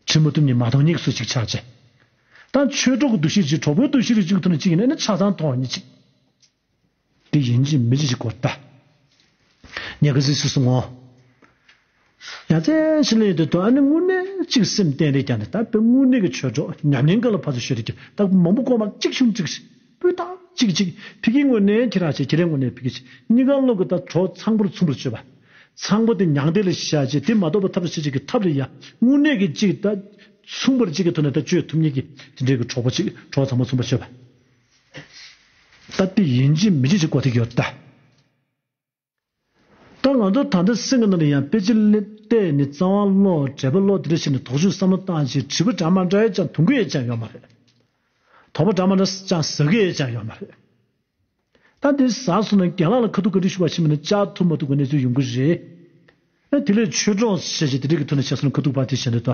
དྲི་མ་བཏུབ་ནས་མ་མཐོང་སྙིང་གི་བཟོ་འདྲ་གཅིག་ཆགས་བྱས། ད་ཆོས་གྲོགས་ཀྱི་འདུ་ཤེས་གཅིག་གྲོགས་པོའི་འདུ་ཤེས་རིགས་གཅིག་གི་ཐོག་ནས་གཅིག་ཡིན་ན་ཨ་ནི་ཆ་ཚང་མཐོང་ཡིན་གཅིག་དེ་ཡིན་གཅིག་མིན་གཅིག་གོ་ལྟ། ཉེ་ག་སྲིད་སུ་སོང་ངོ་། ཡ་ཙེ་ཞི་ལི་དེ་དོ་ཨ་ནི་དངོས་གནས་གཅིག་སེམས་གཏན་རེ་ཀྱང་ནི་ད་དཔེ་དངོས་གནས་ཀྱི་ཆོས་གྲོགས་ཉམས་ལེན་སྐབས་ལ་ཕར་ཚུར་ཤོད་རེ་ཀྱང་ད་མང་པོ་གོ་མ་གཅིག་ཆུང་གཅིག་སྤུས་དག་གཅིག་གཅིག་ཕ་གིའི་ངོས་ནས་ཁྱེད་རང་བྱས་ཁྱེད་རའི་ངོས་ནས་ཕ་གི་བྱས་གཉིས་ཀ་བློ་གི་ད་གྲོགས་ཚང་པོར་མཚུངས་པར་སྤྱོད་པ། ཚང་པོ་དེ་མྱང་འདས་ལ་བཞག་བྱས་དེ་མ་གཏོགས་པ་ཐབས་ཤེས་བྱེད་ཀྱི་ཐབས་ལ་ཡ་དངོས་གནས་ཀྱི་གཅིག་ད་མཚུངས་པར་གཅིག་གི་ཐོག་ནས་ད་སྤྱོད་ཐུབ་མཁན་གྱི་དེ་འདྲའི་གི་གྲོགས་པོ་གཅིག་གྲོགས་ཚང་མ་མཚུངས་པར་སྤྱོད་པ། ད་དེ་ཡིན་གཅིག་མིན་གཅིག་ཅིག་གོ་ཐིག་ཡོད་ད། ད་ང་ཚོ་ད་ལྟ་སེམས་ཀྱི་ནང་ལ་ཡང་དཔེ་ཆ་ལ་བལྟས་ནས་རྩ་བ་ཀློག་འགྲེལ་པ་ཀློག་དེ་འདྲ་བྱས་ནས་དོགས་གཅོད་བསམ་བློ་བཏང་བྱས་དྲི་བ་འདྲ་མ་འདྲ་ཡས་ཀྱང་དུང་གི་ཡས་ཀྱང་ཡོད་མ་རེད། དོགས་པ་འདྲ་མ་འདྲ་ཀྱང་ཟ་གི་ཡས་ཀྱང་ཡོད་མ་རེད། ད་དེ་ཟ་སོང་ན་རྒན་ལགས་ལ་ཁ་ཐུག་བཀའ་འདྲི་ཞུ་བ་ཕྱིན་པ་ན་བཅར་ཐུབ་མ་ཐུབ་ཀྱི་གནས་ཚུལ་ཡོང་གི་རེད། ཨ་དེ་ལས་ཆོས་གྲོགས་ཞེས་བྱས་དེ་འདྲ་གི་ཐོག་ནས་བྱས་སོང་ན་ཁ་ཐུག་པ་དེ་བྱས་འདུག་ད་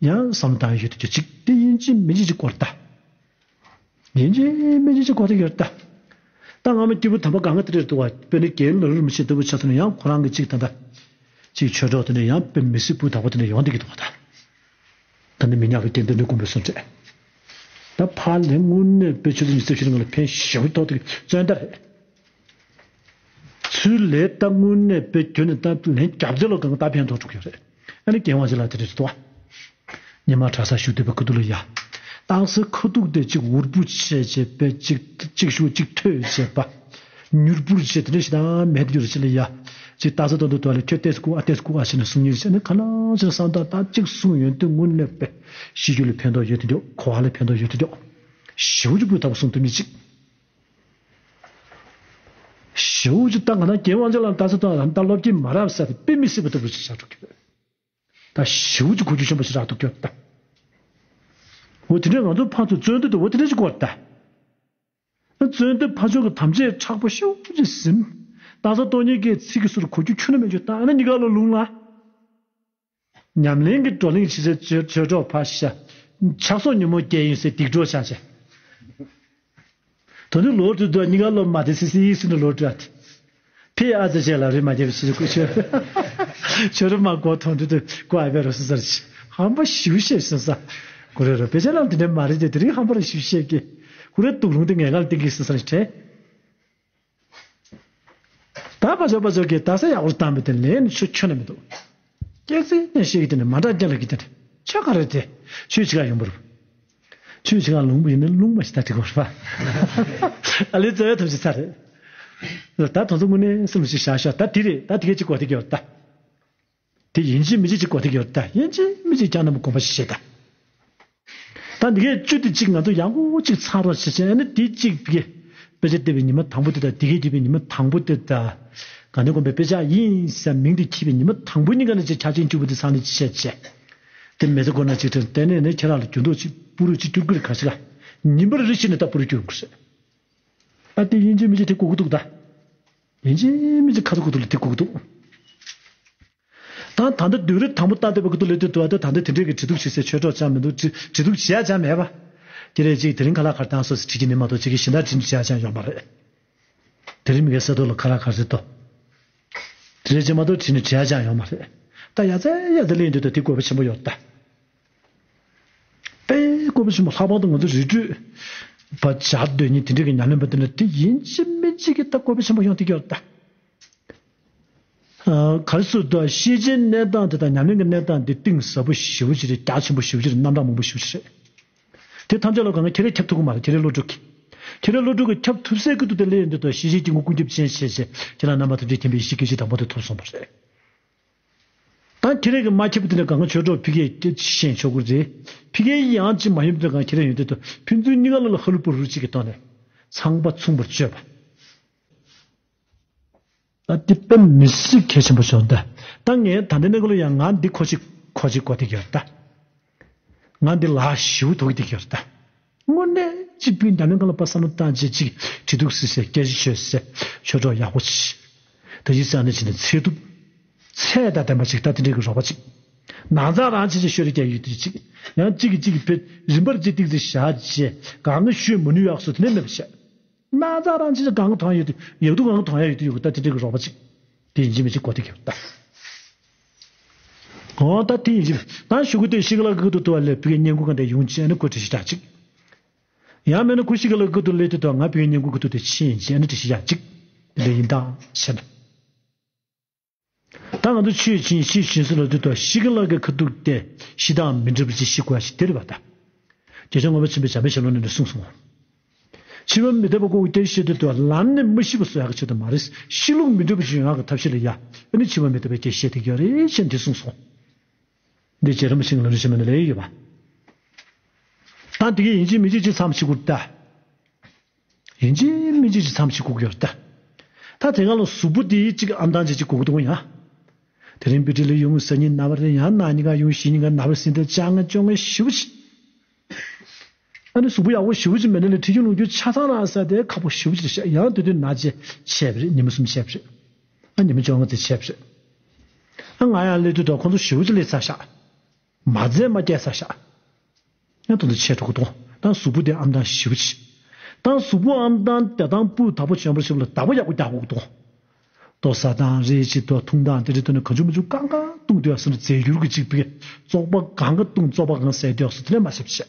ཡང་བསམ་བློ་བཏང་ཡས་ཡོད་དུ་གྱུར་ཅིག་དེ་ཡིན་གཅིག་མིན་གཅིག་ཅིག་གོ་ད། ཡིན་གཅིག་མིན་གཅིག་ཅིག་གོ་ཐིག་ཡོད་ད། ད་སྔ་མ་སྐྱེས་བུ་དམ་པ་གང་ག་དེ་འདྲ་འདུག་བ། དཔེར་ན་རྒན་ལ་རུ་མི་ཤེས་ལྟ་བུ་ཆ་མཚོན་ན་ཡང་ཁོ་རང་གི་གཅིག་ད་ལྟ། གཅིག་ཆོས་གྲོགས་དེ་འདྲ་ཡང་དཔེ་མི་སྲིད་སྤུས་དག་པོ་དེ་འདྲ་ཡོང་བསྡད་ཀྱི་འདུག་བ་ད། ད་ནི་མི་ཉག་གི་རྒན་དོན་འདྲ་དགོན་པའི་སོང་ཚེ། ད་ཕར་ལན་དངོས་གནས་དཔེ་ཆོས་ཚོ་ཉི་ཤུ་རྩ་བཞི་ནང་ལ་ཕན་ཞེ་པོ་ཐོགས་ཏེ་བཙོན་ཟླ་རེད། ཚུལ་ལས་ད་དངོས་གནས་དཔེ་ཁྱོད་ནི་ད་ལན་རྒྱབ་རྩེ་ལོ་གང་ད་ཕན་ཐོགས་འགྲོ་གི་ཡོད་རེད། ཨ་ནི་རྒན་དབང་ཆེ་ལགས་དེ་འདྲ་རེད་དོ། ཉི་མ་གྲྭ་སར་བཞུགས་བསྡད་པའི་ཁུ་ཐུག་ལ་ཡ། སྟག་གཟིག་ཁ་ཐུག་དེ་གཅིག་འུར་པོ་བྱས་བྱས་པས་གཅིག་གཅིག་ཤུགས་གཅིག་ཐོས་བྱས་པ། མྱུར་པོར་བྱས་དེ་འདྲ་ཞིག་དང་མེད་དུ་གྱུར་ཕྱི་ལ་ཡ། གཅིག་སྟག་གཟིག་སྟོན་དུ་དོ་ལ་ཁྱོད་ཏེས་ཁུག་ཨ་ཏེས་ཁུག་ཨ་བྱས་ནས་གསུང་ཉིན་བྱས་ནས་ག་ལ་ཅིག་བསམ་དག་ད་གཅིག་གསུང་ཡོན་ཏན་དངོས་གནས་པས་ཤི་རྒྱུ་ལ་ཕན་ཐོགས་ཡོད་དེ་འདྲ་གོ་བ་ལ་ཕན་ཐོགས་ཡོད་དེ་འདྲ། ཞེའུ་གཅིག་པུས་ཐབས་གསུང་ཐུབ་མི་གཅིག་ཞེའུ་གཅིག་ད་ང་ན་རྒྱལ་དབང་ཅན་ལ་ད་ས་ད་ད་སློབ་ཀྱིས་མ་རབས་ས་དེ་དཔེ་མི་སྲིད་པ་ལྟ་བུ་ཞིག་བཞག་འགྲོ་གི་ཡོད། ད་ཞེའུ་གཅིག་གོ་རྒྱུ་ཆེན་པོ་ཞིག་རག་འདུག་ཀྱོ་ད། འོ་དེ་འདྲས་ང་ཚོ་ཕར་ཚུར་བཙོན་དུ་འོ་དེ་འདྲས་ཅིག་གོ་ད། བཙོན་དུ་ཕར་ཕྱོགས་ཀྱི་དམ་བཅའ་མཁྲེགས་པོ་ཤོག་ཅིག་ཟིན། ད་ས་སྟོང་ཉིད་ཀྱི་ཚིག་གི་ཟུར་གོ་རྒྱུ་ཁྱོན་ནས་མེད་རྒྱུ་ད་ཨ་ནི་གཉིས་ཀ་ལོ་ལུང་ལ། ཉམས་ལེན་གྱི་བགྲོ་གླེང་བྱེད་སའི་ཆོས་ཆོས་གྲོགས་ཕར་ཤ། ཆགས་སོགས་ཉོན་མོངས་སྐྱེ་ཡིན་ཟེར་སྡིག་གྲོགས་ཆགས་ཆེ། དོན་དུ་ལོ་དྲུག་ཏུ་གཉིས་ཀ་ལོ་མ་དེ་སི་སི་ཡིག་སི་ནི་ལོ་དྲུག་ཨ་དེ། ཕི་ཨ་ཙི་ཅེ་ལ་རི་མ་རྒྱབ་སི་ཀུ་ཆོས། ཆོས་རི་མ་གོ་ཐོང་དུ་དུ་ཀུ་ཨ་བེ་རོ་སི་སར་ཆི། ཧམ་པ་ཞིའུ་ཤེས་སི་ས། ཀུ་རེ་རོ་པེ་ཅེ་ལམ་དེ་འདྲ་མ་རེད་དེ་དེ་རིང་ཧམ་པ་ར་ཞིའུ་ཤེས་ཀི། ཀུ་རེ་ཏུག་ལུང་དེ་ངན་གལ་ཏིང་གི་སི་སར་ཆེ། ད་པ་ཇོ་པ་ཇོ་གི་ད་ས་ཡག་པོ་བཏང་མི་དེ་ལན་ཆུ་ཆུ་ན་མི་འདུག་སྐྱེ་ཚེ་ནས་ཤེས་ཀྱི་དེ་ནས་མ་འདྲ་རྒྱ་ལ་གི་དེ་ནས་ཆོས་ག་རེ་དེ་ཆོས་ཆི་ག་ཡོང་བར། ཆོས་ཆི་ག་ལུང་པ་ཡིན་ན་ལུང་མ་ཞིག་ད་དེ་གོ་ར། ཨ་ལེ་ཙོ་ཡ་ཐུབ་ཅི་ཚ་རེད། ད་དོན་ཚོ་དངོས་གནས་སེམས་ལ་ཞིག་བཞག་ཤོག་ད་དེ་རེད་ད་དེ་གས་ཅིག་གོ་དེ་གི་ཡོད་ད། དེ་ཡིན་གཅིག་མིན་གཅིག་ཅིག་གོ་དེ་གི་ཡོད་ད་ཡིན་གཅིག་མིན་གཅིག་ཀྱང་རྣམ་པ་གོམས་པ་ཞིག་བྱེད་ད། ད་འདི་གའི་བཅུ་དེ་གཅིག་ང་ཚོ་ཡག་པོ་གཅིག་ཚར་རོགས་བྱེད་བྱས་ཨ་ནི་དེ་གཅིག་དེ་གའི་དཔེ་ཆ་བལྟས་པའི་ཉི་མ་དང་པོ་དེ་དང་དེ་གའི་བལྟས་པའི་ཉི་མ་དང་པོ་དེ་དང་། དགའ་ལྡན་དགོན་པའི་དཔེ་ཆ་ཡིན་ཟེར་མིང་དེ་འཁྱེར་བའི་ཉི་མ་དང་པོ་གཉིས་ཀ་ནས་ཅིག་ཆ་ཆེན་གཅིག་པུ་དེ་ཚང་ནས་ཅི་བྱས་བྱས། དེ་མེ་ཚ་ཁོ་ན་ཅིག་དྲན་ལྟས་ནས་ནས་ཁྱེད་རང་ལ་འགྱུར་ལྡོག་ཅིག་སྤུ་རུ་ཅིག་བསྐྱུར་དགོས་རེད་ག་ཞིག་ལ། ཉིན་པར་རེ་བཞིན་ནས་ད་སྤུ་རུ་བསྐྱུར་དགོས་རེད། ཨ་དེ་ཡིན་གཅིག་མིན་གཅིག་དེ་གོ་གི་འདུག་ད། ཡིན་གཅིག་མིན་གཅིག་ཁ་ཐུག་ཁུ་ཐུག་ལ་དེ་གོ་གི་འདུག་ད་ད་ལྟ་བདུན་རེ་དང་པོ་ལྟ་བསྡད་པ་ཁུ་ཐུག་ལས་དུས་དུ་བ་དེ་ད་ལྟ་དེ་འདྲས་ཀྱི་བྲིས་གཏུག་བྱེད་སའི་ཆོས་གྲོགས་ཅང་མི་འདུག་བྲིས་བྲིས་གཏུག་བྱེད་ཡ་ཅང་མེད་པ། དེ་རེད་ཅིག་དེ་རིང་ཁ་ལག་ཁར་བཏང་སོ་སི་བྲིས་ཀྱི་མི་མ་གཏོགས་ཅིག་གི་གཞན་དག་བྲིས་ནས་བྱེད་ཡ་ཅང་ཡོད་མ་རེད། དེ་རིང་མི་གའི་ས་ཐོག་ལ་ཁ་ལག་ཁར་ཟེར་ཏོ། དེ་རེད་ཅིག་མ་གཏོགས་བྲིས་ནས་བྱེད་ཡ་ཅང་ཡོད་མ་རེད། ད་ཡ་ཙེ་ཡ་ཙེ་ལེན་དུས་ད་དེ་དགོས་པ་ཆེན་པོ་ཡོད་ད། དཔེ་དགོས་པ་ཆེན་པོ་ལྷག་པར་དུ་ང་ཚོ་རི་ཁྲོད་པ་བྱ་སྡོད་ཉིན་དེ་འདྲས་ཀྱི་ཉམས་ལེན་པ་དེ་ལ་དེ་ཡིན་གཅིག་མིན་གཅིག་གི་ད་དགོས་པ་ཆེན་པོ་ཡོང་དེ་གི་ཡོད་ད། ག་རེ་ཟེར་ད་ཤེས་བྱའི་གནས་སྟངས་དེ་དང་ཉམས་ལེན་གྱི་གནས་སྟངས་དེ་གཏིང་ཟབ་པོ་ཞེ་པོ་ཅིག་རེད། རྒྱ་ཆེན་པོ་ཞེ་པོ་ཅིག་རེད། རྣམ་གྲངས་མང་པོ་ཞེ་པོ་ཅིག་རེད། དེ་ཐམས་ཅད་ལ་གང་ག་ཁྱེད་རས་ཁྱབ་ཐུབ་ཀྱི་མ་རེད། ཁྱེད་རས་བློ་གྲོས་ཀྱིས། ཁྱེད་རས་བློ་གྲོས་ཀྱིས་ཁྱབ་ཐུབ་སའི་སྐུ་དུ་དེ་ལས་ཡོང་དུས་ད་ཤེས་བྱའི་དཀྱིལ་འཁོར་ཀུན་ཁྱབ་ཅན་ཞེས་བྱས་ཁྱེད་རང་རྣམ་པ་ཐམས་ཅད་མཁྱེན་པའི་ཡེ་ཤེས་སྐྱེ་མཆེད་དང་པོ་དེ་ཐོབ་སོང་བ་རེད། ད་ཁྱེད་རང་གིས་མ་ཁྱབ་པ་དེ་ནས་གང་ག་ཆོས་གྲོགས་ཕི་གེ་ཤེས་ཆོག་གི་རེད། ཕི་གེ་ཡང་ཅི་མ་ཡོང་དུས་གང་ཁྱེད་རང་ཡོང་དུས་ད་ཕན་ཚུན་གཉིས་ཀ་ལ་ལ་ཧ་ལུ་པུ་རུ་གཅིག་གི་ཐོག་ནས་ཚངས་པ་མཚུངས་པར་སྤྱོད་པ། ད་འདི་དཔེ་མི་སྲིད་གལ་ཆེན་པོ་བྱུང་ད། ད་ངས་ད་ལྟའི་གནས་སྐབས་ལ་ཡང་ང་འདི་ཁོ་ཅིག་ཁོ་ཅིག་གོ་བསྡད་ཀྱི་ཡོད་ད། ང་འདི་ལ་ཞིའུ་དོགས་བསྡད་ཀྱི་ཡོད་ད། དངོས་གནས་གཅིག་པུའི་འདྲ་མིན་སྒང་ལ་པ་བསམ་བློ་བཏང་བྱས་གཅིག་བྲིས་གཏུག་སི་སི་སྐད་ཆ་ཤོད་སི་སི་ཆོས་གྲོགས་ཡག་པོ་ཅིག་ད་ཡིད་ས་ནས་བྱས་ནས་ཚད་ཐུབ། ཚད་དང་ལྡན་པ་ཅིག་ད་དེ་འདྲའི་གི་རོགས་པ་ཅིག་ནང་ཚགས་རང་བྱས་བྱས་ཤོད་རེ་རྒྱག་ཡོད་དུས་ཅིག་ཡང་གཅིག་གིས་གཅིག་གི་ཕེ་རིམ་པར་གཅིག་ཏིག་ཙི་བཞག་བྱས་གང་གི་ཤོད་མ་ནུས་ཡག་སོ་དེ་ནས་མེད་པ་བྱས། ན་ཚ་རང་ཅི་གང་ག་ཐོང་ཡོད་དུ་ཡག་སྡུག་གང་ག་ཐོང་ཡ་ཡོད་དུ་ཡོད་གི་ད་དེ་འདྲ་གི་རོགས་པ་ཅིག་དེ་ཡིན་གཅིག་མིན་གཅིག་གོ་དེ་གི་ད། འོ་ད་དེ་ཡིན་གཅིག་ད་ཞུ་གི་དེ་ཤི་གི་ལ་གི་དུ་དུ་བ་ལས་བི་གའི་བསྙེན་བཀུར་ག་འདྲ་ཡོང་ཅི་ཨ་ནི་གོ་དྲི་ཞིག་ད་ཅིག་ཡང་མེད་ན་ཁུ་ཤི་གི་ལ་གི་དུ་ལས་དུ་དུ་ང་བི་གའི་བསྙེན་བཀུར་གི་དུ་དེ་ཕྱིན་ཡིན་ཅི་ཨ་ནི་དྲི་ཞིག་ཡ་ཅིག་དེ་འདྲ་ཡིན་ད་ཤེ་ན། ད་ང་ཚོ་ཆོས་བྱིན་ཤེས་བྱིན་སུ་ལ་དུས་དུ་ཤི་གི་ལ་གི་ཁ་ཐུག་སྟེ་ཤི་དང་མི་འབྲལ་བ་ཅིག་ཤི་དགོས་ཤིག་དེ་རེད་པ་ད། རྗེ་བཙུན་ངོ་མ་ཆེན་པོས་འཇམ་དཔལ་ཞལ་ལུང་ནས་གསུངས་སོང་། འཆི་བ་མི་རྟག་པ་ཀུན་གྱི་ཤེས་དུས་དུ་ལམ་ནས་མ་ཤི་བ་བཟོ་ཡག་གི་ཆེད་དུ་མ་རེད། ཤི་ལུགས་མི་འབྲལ་བ་ཅིག་ཡོང་ཡག་གི་ཐབས་ཤེས་ལ་ཡ། ཨ་ནི་འཆི་བ་མི་རྟག་པའི་སྐད་བཤད་དེ་ཡོད་རེད་ཅེས་འདི་གསུངས་སོང་། འདི་རྗེ་རིན་པོ་ཆེ་ལ་ལུས་ཆེན་མོ་ནས་ལས་ཡོད་པ། ད་འདི་གའི་ཡིན་གཅིག་མིན་གཅིག་ཅིག་མཚམས་ཤིག་བསྐུར་ད། ཡིན་གཅིག་མིན་གཅིག་ཅིག་མཚམས་ཤིག་བསྐུར་གྱི་ཡོད་ད། ད་དེ་སྒང་ལ་གཟུགས་པོ་དེ་གཅིག་ཨང་དང་གཅིག་གཅིག་བསྐུར་གྱི་འདུག་ཡ། དེ་རིང་བི་ཏི་ལ་ཡོང་ས་ཉིན་ན་བ་རེད་ཡང་ན་ཉིན་ག་ཡོང་ཞི་ཉིན་ག་ན་བ་ཟིན་ཏེ་ཅང་ང་ཅོང་ང་ཞིབ་ཅིག་ཨ་ནི་གཟུགས་པོ་ཡག་པོ་ཞིབ་ཅིག་མེད་ན་ལས་ཁྲིད་རྒྱུ་ལོང་རྒྱུ་ཆ་ཚང་རང་ས་དེ་ཁག་པོ་ཞིབ་ཅིག་ཡང་དུས་དུས་ན་ཅེ་ཆད་པ་རེད། ཉི་མ་གསུམ་ཆད་པ་རེད། ཨ་ཉི་མ་ཅོང་ང་ཙེ་ཆད་པ་རེད། ཨ་ང་ཡང་སླེབས་དུས་ད་ཁོང་ཚོ་ཞིབ་ཅིག་སླེབས་ཚར་ཤག་མ་རྫས་མ་སྐྱེས་ས་ཤག་ཡང་དུ་འདི་ཆེ་དྲུག་གི་དོ། ད་གཟུགས་པོ་དེ་ཨམ་དང་ཞིབ་ཅིག་ད་གཟུགས་པོ་ཨམ་དང་དེ་དང་སྤུ་དག་པོ་ཆེན་པོ་ཞིབ་ལ་བདག་པོ་ཡག་པོ་རྒྱག་དགོས་དོ། ལྟོ་ས་དང་རེ་ཅིག་དོ་འཐུང་དང་དེ་རེ་དོ་ནི་ག་ཅུ་མ་ཅུ་ཀང་ཀང་བཏུང་དུས་ཨ་སི་ནི་རྫས་འགྱུར་གྱི་གཅིག་པའི་བཙོག་པ་གང་ག་བཏུང་བཙོག་པ་གང་ཟས་དུས་ཨ་སི་དེ་ལས་མ་ཞིབ་ཅིག་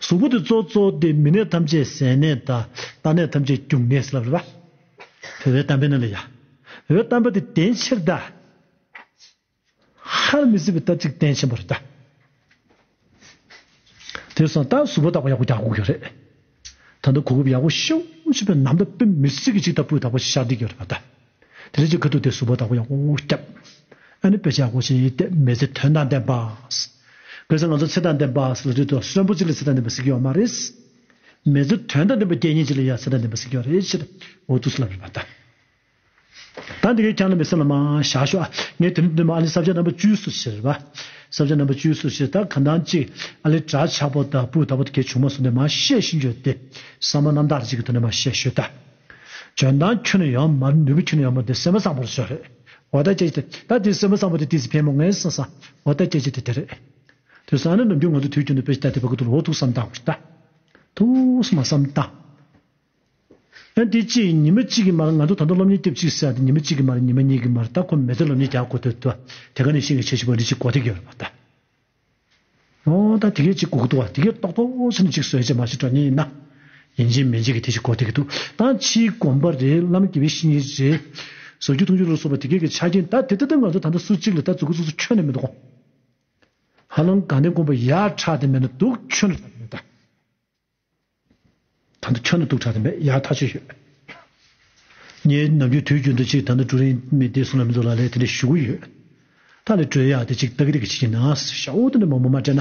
གཟུགས་པོ་དེ་གཙོ་གཙོ་དེ་མི་ནད་ཐམས་ཅད་ཟས་ནད་དང་རྟ་ནད་ཐམས་ཅད་རྒྱུག་ནད་ཟེར་ལབ་རེད་པ། བོད་པའི་གཏམ་དཔེ་ནང་ལ་ཡ། བོད་པའི་གཏམ་དཔེ་དེ་བདེན་ཕྱིར་ད། ཧ་མི་སྲིད་པའི་ལྟ་ཚིག་བརྟན་ཆེན་པོ་རེད་ད། དེ་སོང་ད་གཟུགས་པོ་བདག་པོ་ཡག་པོ་རྒྱག་དགོས་ཀྱི་རེད། ད་ལྟ་གོ་སྐབས་ཡག་པོ་ཤོག་ཅིག་པའི་ནམ་ཟླ་དཔེ་མི་སྲིད་ཀྱི་ཅིག་ད་སྤུས་དག་པོ་ཤར་བསྡད་ཀྱི་རེད་པ་ད། དེ་རིང་ཅིག་ཁ་ཐུག་དེ་གཟུགས་པོ་བདག་པོ་ཡག་པོ་བརྒྱབ། ཨ་ནི་དཔེ་ཆ་ཡག་པོ་ཞིག་ཡིན་ཏེ་མི་ཚེ་དོན་དང་ལྡན་པ། གལ་སྲིད་ང་ཚོ་ཚེ་དང་ལྡན་པ་ཟེར་ལ་དུས་དུ་གསོན་པོ་ཅིག་ལ་ཚེ་དང་ལྡན་པ་ཟེར་གྱི་ཡོད་མ་རེད། མི་ཚེ་དོན་དང་ལྡན་པ་སྐྱེལ་མཁན་ཅིག་ལ་ཡང་ཚེ་དང་ལྡན་པ་ཟེར་གྱི་ཡོད་རེད་ཕྱིར། འོ་འདུག་སེ་ལབ་རེད་པ་ད། ད་འདི་གའི་ཁྱང་ལ་མི་སེམས་ལ་མ་བཞག་ཤོག་ཨ། ངས་དེ་འདྲ་འདི་མ་ཨ་ལི་ས་བཅད་རྣམ་པ་བཅུ་སུ་ཕྱིར་བ། ས་བཅད་རྣམ་པ་བཅུ་སུ་ཕྱིར་ད་གང་ལྟར་ཅིག་ཨ་ལི་གྲྭ་ཆགས་པོ་དང་སྤུ་དག་པོ་དེ་གའི་བྱུང་མ་སོང་ནས་མ་བཤད་ཤིན་བརྗོད་དེ། བསམ་པ་རྣམ་དག་ཅིག་གི་ཐོག་ནས་མ་བཤད་ཤོད་ད། འཇོན་ཐང་ཁྱོན་ནས་ཡོད་མ་རེད། ནུས་པ་ཁྱོན་ནས་ཡོད་མ་རེད། དེ་སེམས་པ་བཟང་པོར་བཟོས་རེད། འོ་ད་ཅེ་ཅེ་ད་དེ་སེམས་པ་བཟང་པོ་དེ་ཏི་སི་ཕན་མོ་ངས་བསམ་ས། འོ་ད་ཅེ་ཅེ་དེ་དེ་རེད། དེ་སང་ནས་ནམ་རྒྱུན་ང་ཚོ་དུས་རྒྱུན་དུ་དཔེ་ཆ་ལྟ་དེ་བ་གི་དུ་ལོ་ཐུག་བསམ་བཏང་བ་རེད་ད། ཐུགས་སུ་མ་བསམ་བཏང་། ཨ་འདི་གཅིག་ཉི་མ་གཅིག་གི་མར་ང་ཚོ་ད་ལྟ་སློབ་གཉེར་སྐྱབས་གཅིག་ཟེར་ཏེ་ཉི་མ་གཅིག་གི་མར་ཉི་མ་གཉིས་ཀྱི་མར་ད་ཁོ་མི་ཚེ་སློབ་གཉེར་རྒྱག་དགོས་འདུག་ད། དེ་ག་ནས་ཤེས་ཀྱི་ཆེ་ཆེ་པོ་འདི་གཅིག་གོ་ཐིག་ཡོད་རེད་པ་ད། ཨོ་ད་དེ་གས་གཅིག་གོ་གི་འདུག་བ། དེ་གས་ཏོག་ཏོག་ཟེར་ནས་གཅིག་བཟོས་བྱས་མ་ཞིག་འགྲོ་ཉེན་ཡིན་ན། ཡིན་གཅིག་མིན་གཅིག་གི་དེ་གཅིག་གོ་ཐིག་གི་འདུག་ད་ཕྱིའི་དགོན་པ་རེད། བླ་མ་དགེ་བའི་བཤེས་གཉེན་རེད། ཟབ་རྒྱུ་མཐོང་རྒྱུ་ལ་སོགས་པ་དེ་གས་ཀྱི་ཆ་རྐྱེན་ད་དེ་ལྟ་ལྟ་ང་ཚོ་ད་ལྟ་སུ་གཅིག་ལ་ད་མཛུབ་གུ་སུ་སུ་ཁྱོན་ནས་མི་འདུག་གོ། ཧ་ལམ་དགའ་ལྡན་དགོན་པ་ཡར་ཁྲག་དེ་མེད་ན་འདུག་ཁྱོན་ནས་ཁྲག་དེ་མེད་ད། ད་ལྟ་ཁྱོན་ནས་སྡུག་དྲགས་དེ་མེད་ཡག་ཐག་ཆོད་ཡོད། ངས་ནམ་རྒྱུན་དུས་རྒྱུན་དུ་ཅིག་ད་ལྟ་ཀྲུའུ་རིན་མི་སྡེ་སོ་ནམ་ཚོ་ལ་ལས་དེ་འདྲ་ཞུ་གི་ཡོད། ད་ལས་གྲོས་ཡག་དེ་ཅིག་ལྟ་གི་རིག་གི་ཅིག་ཡིན་ན་ཤ་འུ་དེ་འདྲ་མང་པོ་མ་སྤྲད་ན།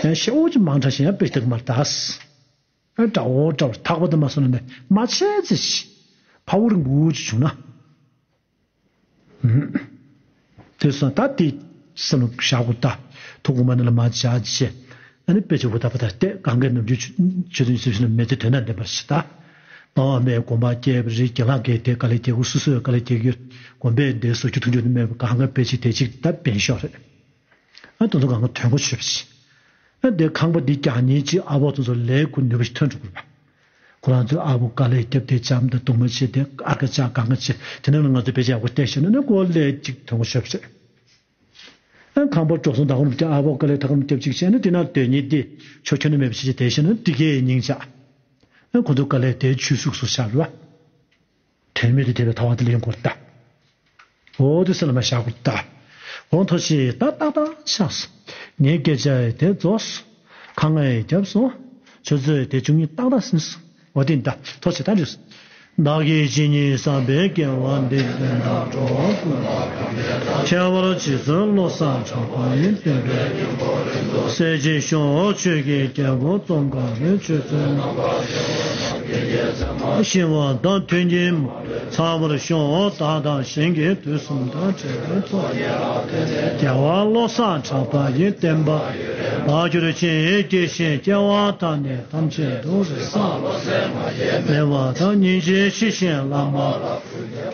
ཡང་ཤ་འུ་ཅིག་མང་དྲགས་ཤིང་ཡང་དཔེ་ལྟ་གི་མ་རེད་ད། ཨ་འདྲ་བོ་འདྲ་བོ་ཐག་པ་དེ་མ་སོང་ན་ནས་མ་ཆད་ཚེ་ཤི། ཕ་བུ་རིང་པོ་ཅིག་བྱུང་ན། དེ་སོང་ད་དེ་སེམས་ལ་བཞག་དགོས་ད། ཐུགས་དགོངས་མ་ནི་ལ་མ་བྱ་བྱེད། ཨ་ནི་དཔེ་ཆ་བུ་ད་བུ་ད་བལྟས་གང་གའི་ནམ་རྒྱུན་ཆོས་ཐུན་ཞིབ་ཞིབ་ན་མེད་དེ་དོན་དང་ལྡན་པར་བྱེད་ད། པ་མའི་དགོན་པ་སྐྱེས་པ་རིགས་རྒྱལ་ལགས་ཀྱི་དེ་དཀའ་ལས་རྒྱལ་ཁུ་སོ་སོའི་དཀའ་ལས་རྒྱལ་རྒྱུ་དགོན་པའི་འདས་སོ་རྒྱུ་ཐུང་ཆུང་དུ་མེད་པ་གང་ག་དཔེ་ཆ་དེ་གཅིག་ད་བན་ཤོག་རེད། ཨ་དོན་དུ་གང་ག་དོན་གོ་ཆོད་པ་ཞིག་ཨ་དེ་ཁང་པ་འདི་རྒྱག་ཉིན་གཅིག་ཨ་ཕོ་ཚོ་ཚོ་ལས་ཁུ་ནུས་པ་ཞིག་ཐོན་འགྲོ་དགོས་པ། ཁོ་རང་ཚོའི་ཨ་ཕོ་དཀའ་ལས་བརྒྱབ་སྟེ་ལྕམ་དང་གཏུམ་མོ་བྱས་ཏེ་ཨ་ཁ་ལྕགས་གང་ག་བྱས་དེ་ནང་ལ་ང་ཚོ་དཔེ་ཆ་ཡག་པོ་བལྟས་ཤེས་ན་ནི་ཁོ་ལས་གཅིག་དོན་གོ་ཆོད་པ་རེད། ཨ་ཁང་པ་འགྲོ་སོང་ད་གོམ་རྒྱག་ཨ་ཕོ་དཀའ་ལས་ད་གོམ་རྒྱབ་ཅིག་བྱས་ན་དེ་ན་སྡོད་ཉིན་དེ་ཆོ་ཁྱོན་ནས་མེད་པ་ཞིག་བྱས་བསྡད་ཤེས་ན་འདི་གའི་སྙིང་ཆག་ཨ་ཁོ་ཚོ་དཀའ་ལས་དེ་ཆུད་ཟོས་སུ་ཤར་བ། དོན་མེད་དུ་དེ་བས་ཐ་བ་དེ་ལེན་དགོས་ལ་ལྟ། འོ་དེ་སེམས་ལ་མ་བཞག་དགོས་ལྟ། འོ་ཐོ་ཞེས་ད་ཏག་ཏག་ཆགས་སོ། ངའི་སྐད་ཆ་དེ་རྫོགས་སོ། ཁ་ངའི་རྒྱབ་སོ། ཆུ་ཚོད་དེ་བཅུ་གཉིས་ཏག་ཏག་ཟིན་སོ། འོ་དེ་ད་ཐོ་ཞེས་ད་འདྲི་སོ། བདག་གིས་ཇི་སྙེད་བསགས་པའི་དགེ་བ་འདི། ཁྱད་པར་རྗེ་བཙུན་བློ་བཟང་གྲགས་པ་ཡི། བསྟན་པའི་སྲས་ཀྱི་ཞབས་ཆོས་ཀྱི་རྒྱལ་པོ་ཙོང་ཁ་པའི། ཆོས་ཚུལ་ཞི་བ་དང་མཐུན་རྐྱེན་ཚང་བར་ཤོག་བདག་དང་གཞན་གྱི་དུས་གསུམ་དང་བྲལ་བའི་ཚོགས། རྒྱལ་བ་བློ་བཟང་གྲགས་པ་ཡི། བསྟན་པ་འཕགས་གྱུར་ཅིང་། དགྱེས་ཤིང་སྐྱེ་བ་དག་ནི་ཐམས་ཅད་དུ། རེ་ས་མེད་པ་དང་། སྙིང་རྗེ་ཞི་ཞིང་བླ་མ་ལ།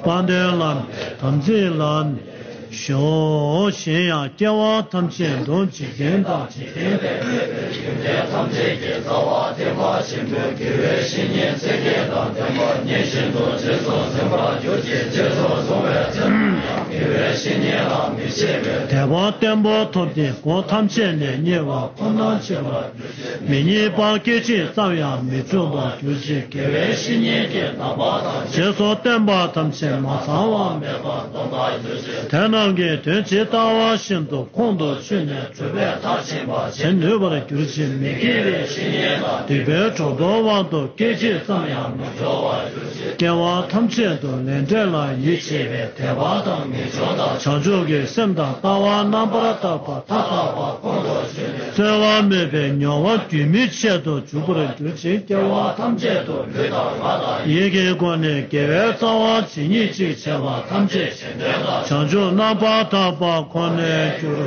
དཔལ་ལྡན་བླ་མའི་དམ་ཚིག་ལ། ཞོག་གཞན་ཡང་སྐྱེ་བ་ཐམས་ཅད་དུ། འཇིག་རྟེན་དང་འཇིག་རྟེན་ལས་འདས་པའི་ཡོན་ཏན་ཐམས་ཅད་ཀྱི་རྩ་བ་བརྟན་པ་ཆེན་པོའི་དགེ་བའི་བཤེས་གཉེན་ཚེ་རྒྱས་དང་ལྡན་པ་མཉེས་གཤིན་དུ་རྗེས་སུ་འཛིན་པར་གྱུར་ཅིག་ཅེས་སོགས་གསུངས་པའི་ཚེ་ན་ཡང་དགེ་བའི་བཤེས་གཉེན་ལ་མི་ཕྱེད་པའི་དད་པ་བརྟན་པོ་ཐོབ་སྟེ་སྒོ་ཐམས་ཅད་ནས་རྙེད་པ་ཁོ་ནར་བྱེད་པར། མི་རྙེད་པ་སྐད་ཅིག་ཙམ་ཡང་མི་འབྱུང་བར་གྱུར་ཅིག་དགེ་བའི་བཤེས་གཉེན་གྱི་བསྟན་པ་དང་། རྗེས་སུ་བསྟན་པ་ཐམས་ཅད་མ་ཚང་བ་མེད་པར་སྟོང་པར་གྱུར་ཅིག་དེ་རྣམས་ཀྱི་དོན་ཇི་ལྟ་བ་བཞིན་དུ་ཁོང་དུ་ཆུད་ནས་གྲུབ་པའི་མཐར་ཕྱིན་པ་བྱེད་ནུས་པར་གྱུར་ཅིག་མི་དགེ་བའི་བཤེས་གཉེན་དང་སྡིག་པའི་གྲོགས་པོའི་དབང་དུ་སྐད་ཅིག་ཙམ་ཡང་མི་འགྲོ་བར་གྱུར་ཅིག་སྐྱེ་བ་ཐམས་ཅད་དུ་ལས་འབྲས་ལ་ཡིད་ཆེས་པའི་དད་པ་དང་ངེས་འབྱུང་དང་བྱང་ཆུབ་ཀྱི་སེམས་དང་ལྟ་བ་རྣམ་པར་དག་པ་མཐའ་དག་པ་ཁོང་དུ་ཆུད་ནས་རྩོལ་བ་མེད་པའི་མྱོང་བ་རྒྱུན་མི་ཆད་དུ་འཇུག་པར་གྱུར་ཅིག་སྐྱེ་བ་ཐམས་ཅད་དུ་ལུས་དང་ངག་དང་ཡིད་ཀྱི་སྒོ་ནས་དགེ་བའི་རྩ་བ་ཇི་སྙེད་ཅིག་བྱས་པ་ཐམས་ཅད་གཞན་དོན་དང་བྱང་ཆུབ་རྣམ་པར་དག་པ་ཁོ་ནས་གྱུར་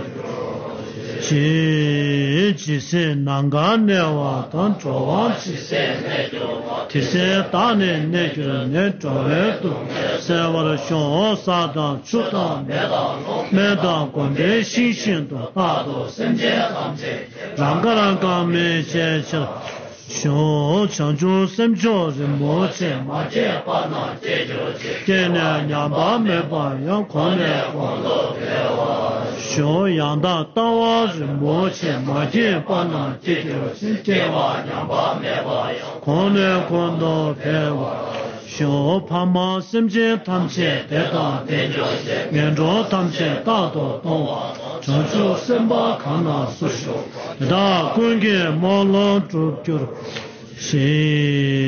ཅིག་ཇི་སྲིད་ནམ་མཁའ་གནས་པ་དང་། འགྲོ་བ་ཇི་སྲིད་གནས་གྱུར་པ། དེ་སྲིད་བདག་ནི་གནས་གྱུར་ནས། འགྲོ་བའི་སྡུག་བསྔལ་སེལ་བར་ཤོག་ས་དང་ཆུ་དང་མེ་དང་རླུང་སྨན་དང་གོམ་པའི་ཤིང་བཞིན་དུ། རྟག་ཏུ་སེམས་ཅན་ཐམས་ཅད་རང་དགར་གང་མི་བྱའི་ཕྱིར། ཤོག་བྱང་ཆུབ་སེམས་མཆོག་རིན་པོ་ཆེ། མ་སྐྱེས་པ་རྣམས་སྐྱེ་གྱུར་ཅིག་སྐྱེས་ནས་ཉམས་པ་མེད་པར་ཡང་། གོང་ནས་གོང་དུ་འཕེལ་བར་ཤོག་ཡང་དག་ལྟ་བ་རིན་པོ་ཆེ། མ་སྐྱེས་པ་རྣམས་སྐྱེ་གྱུར་ཅིག་སྐྱེས་པ་ཉམས་པ་མེད་པར་ཡང་། གོང་ནས་གོང་དུ་འཕེལ་བར་ཤོག་ཕ་མ་སེམས་ཅན་ཐམས་ཅད་བདེ་དང་ལྡན་གྱུར་ཅིག་ངན་འགྲོ་ཐམས་ཅད་རྟག་ཏུ་སྟོང་བ་དང་ བྱང་ཆུབ་སེམས་དཔའ་གང་ན་སུ་བཞུགས། དེ་དག་ཀུན་གྱི་སྨོན་ལམ་འགྲུབ་གྱུར་ཅིག།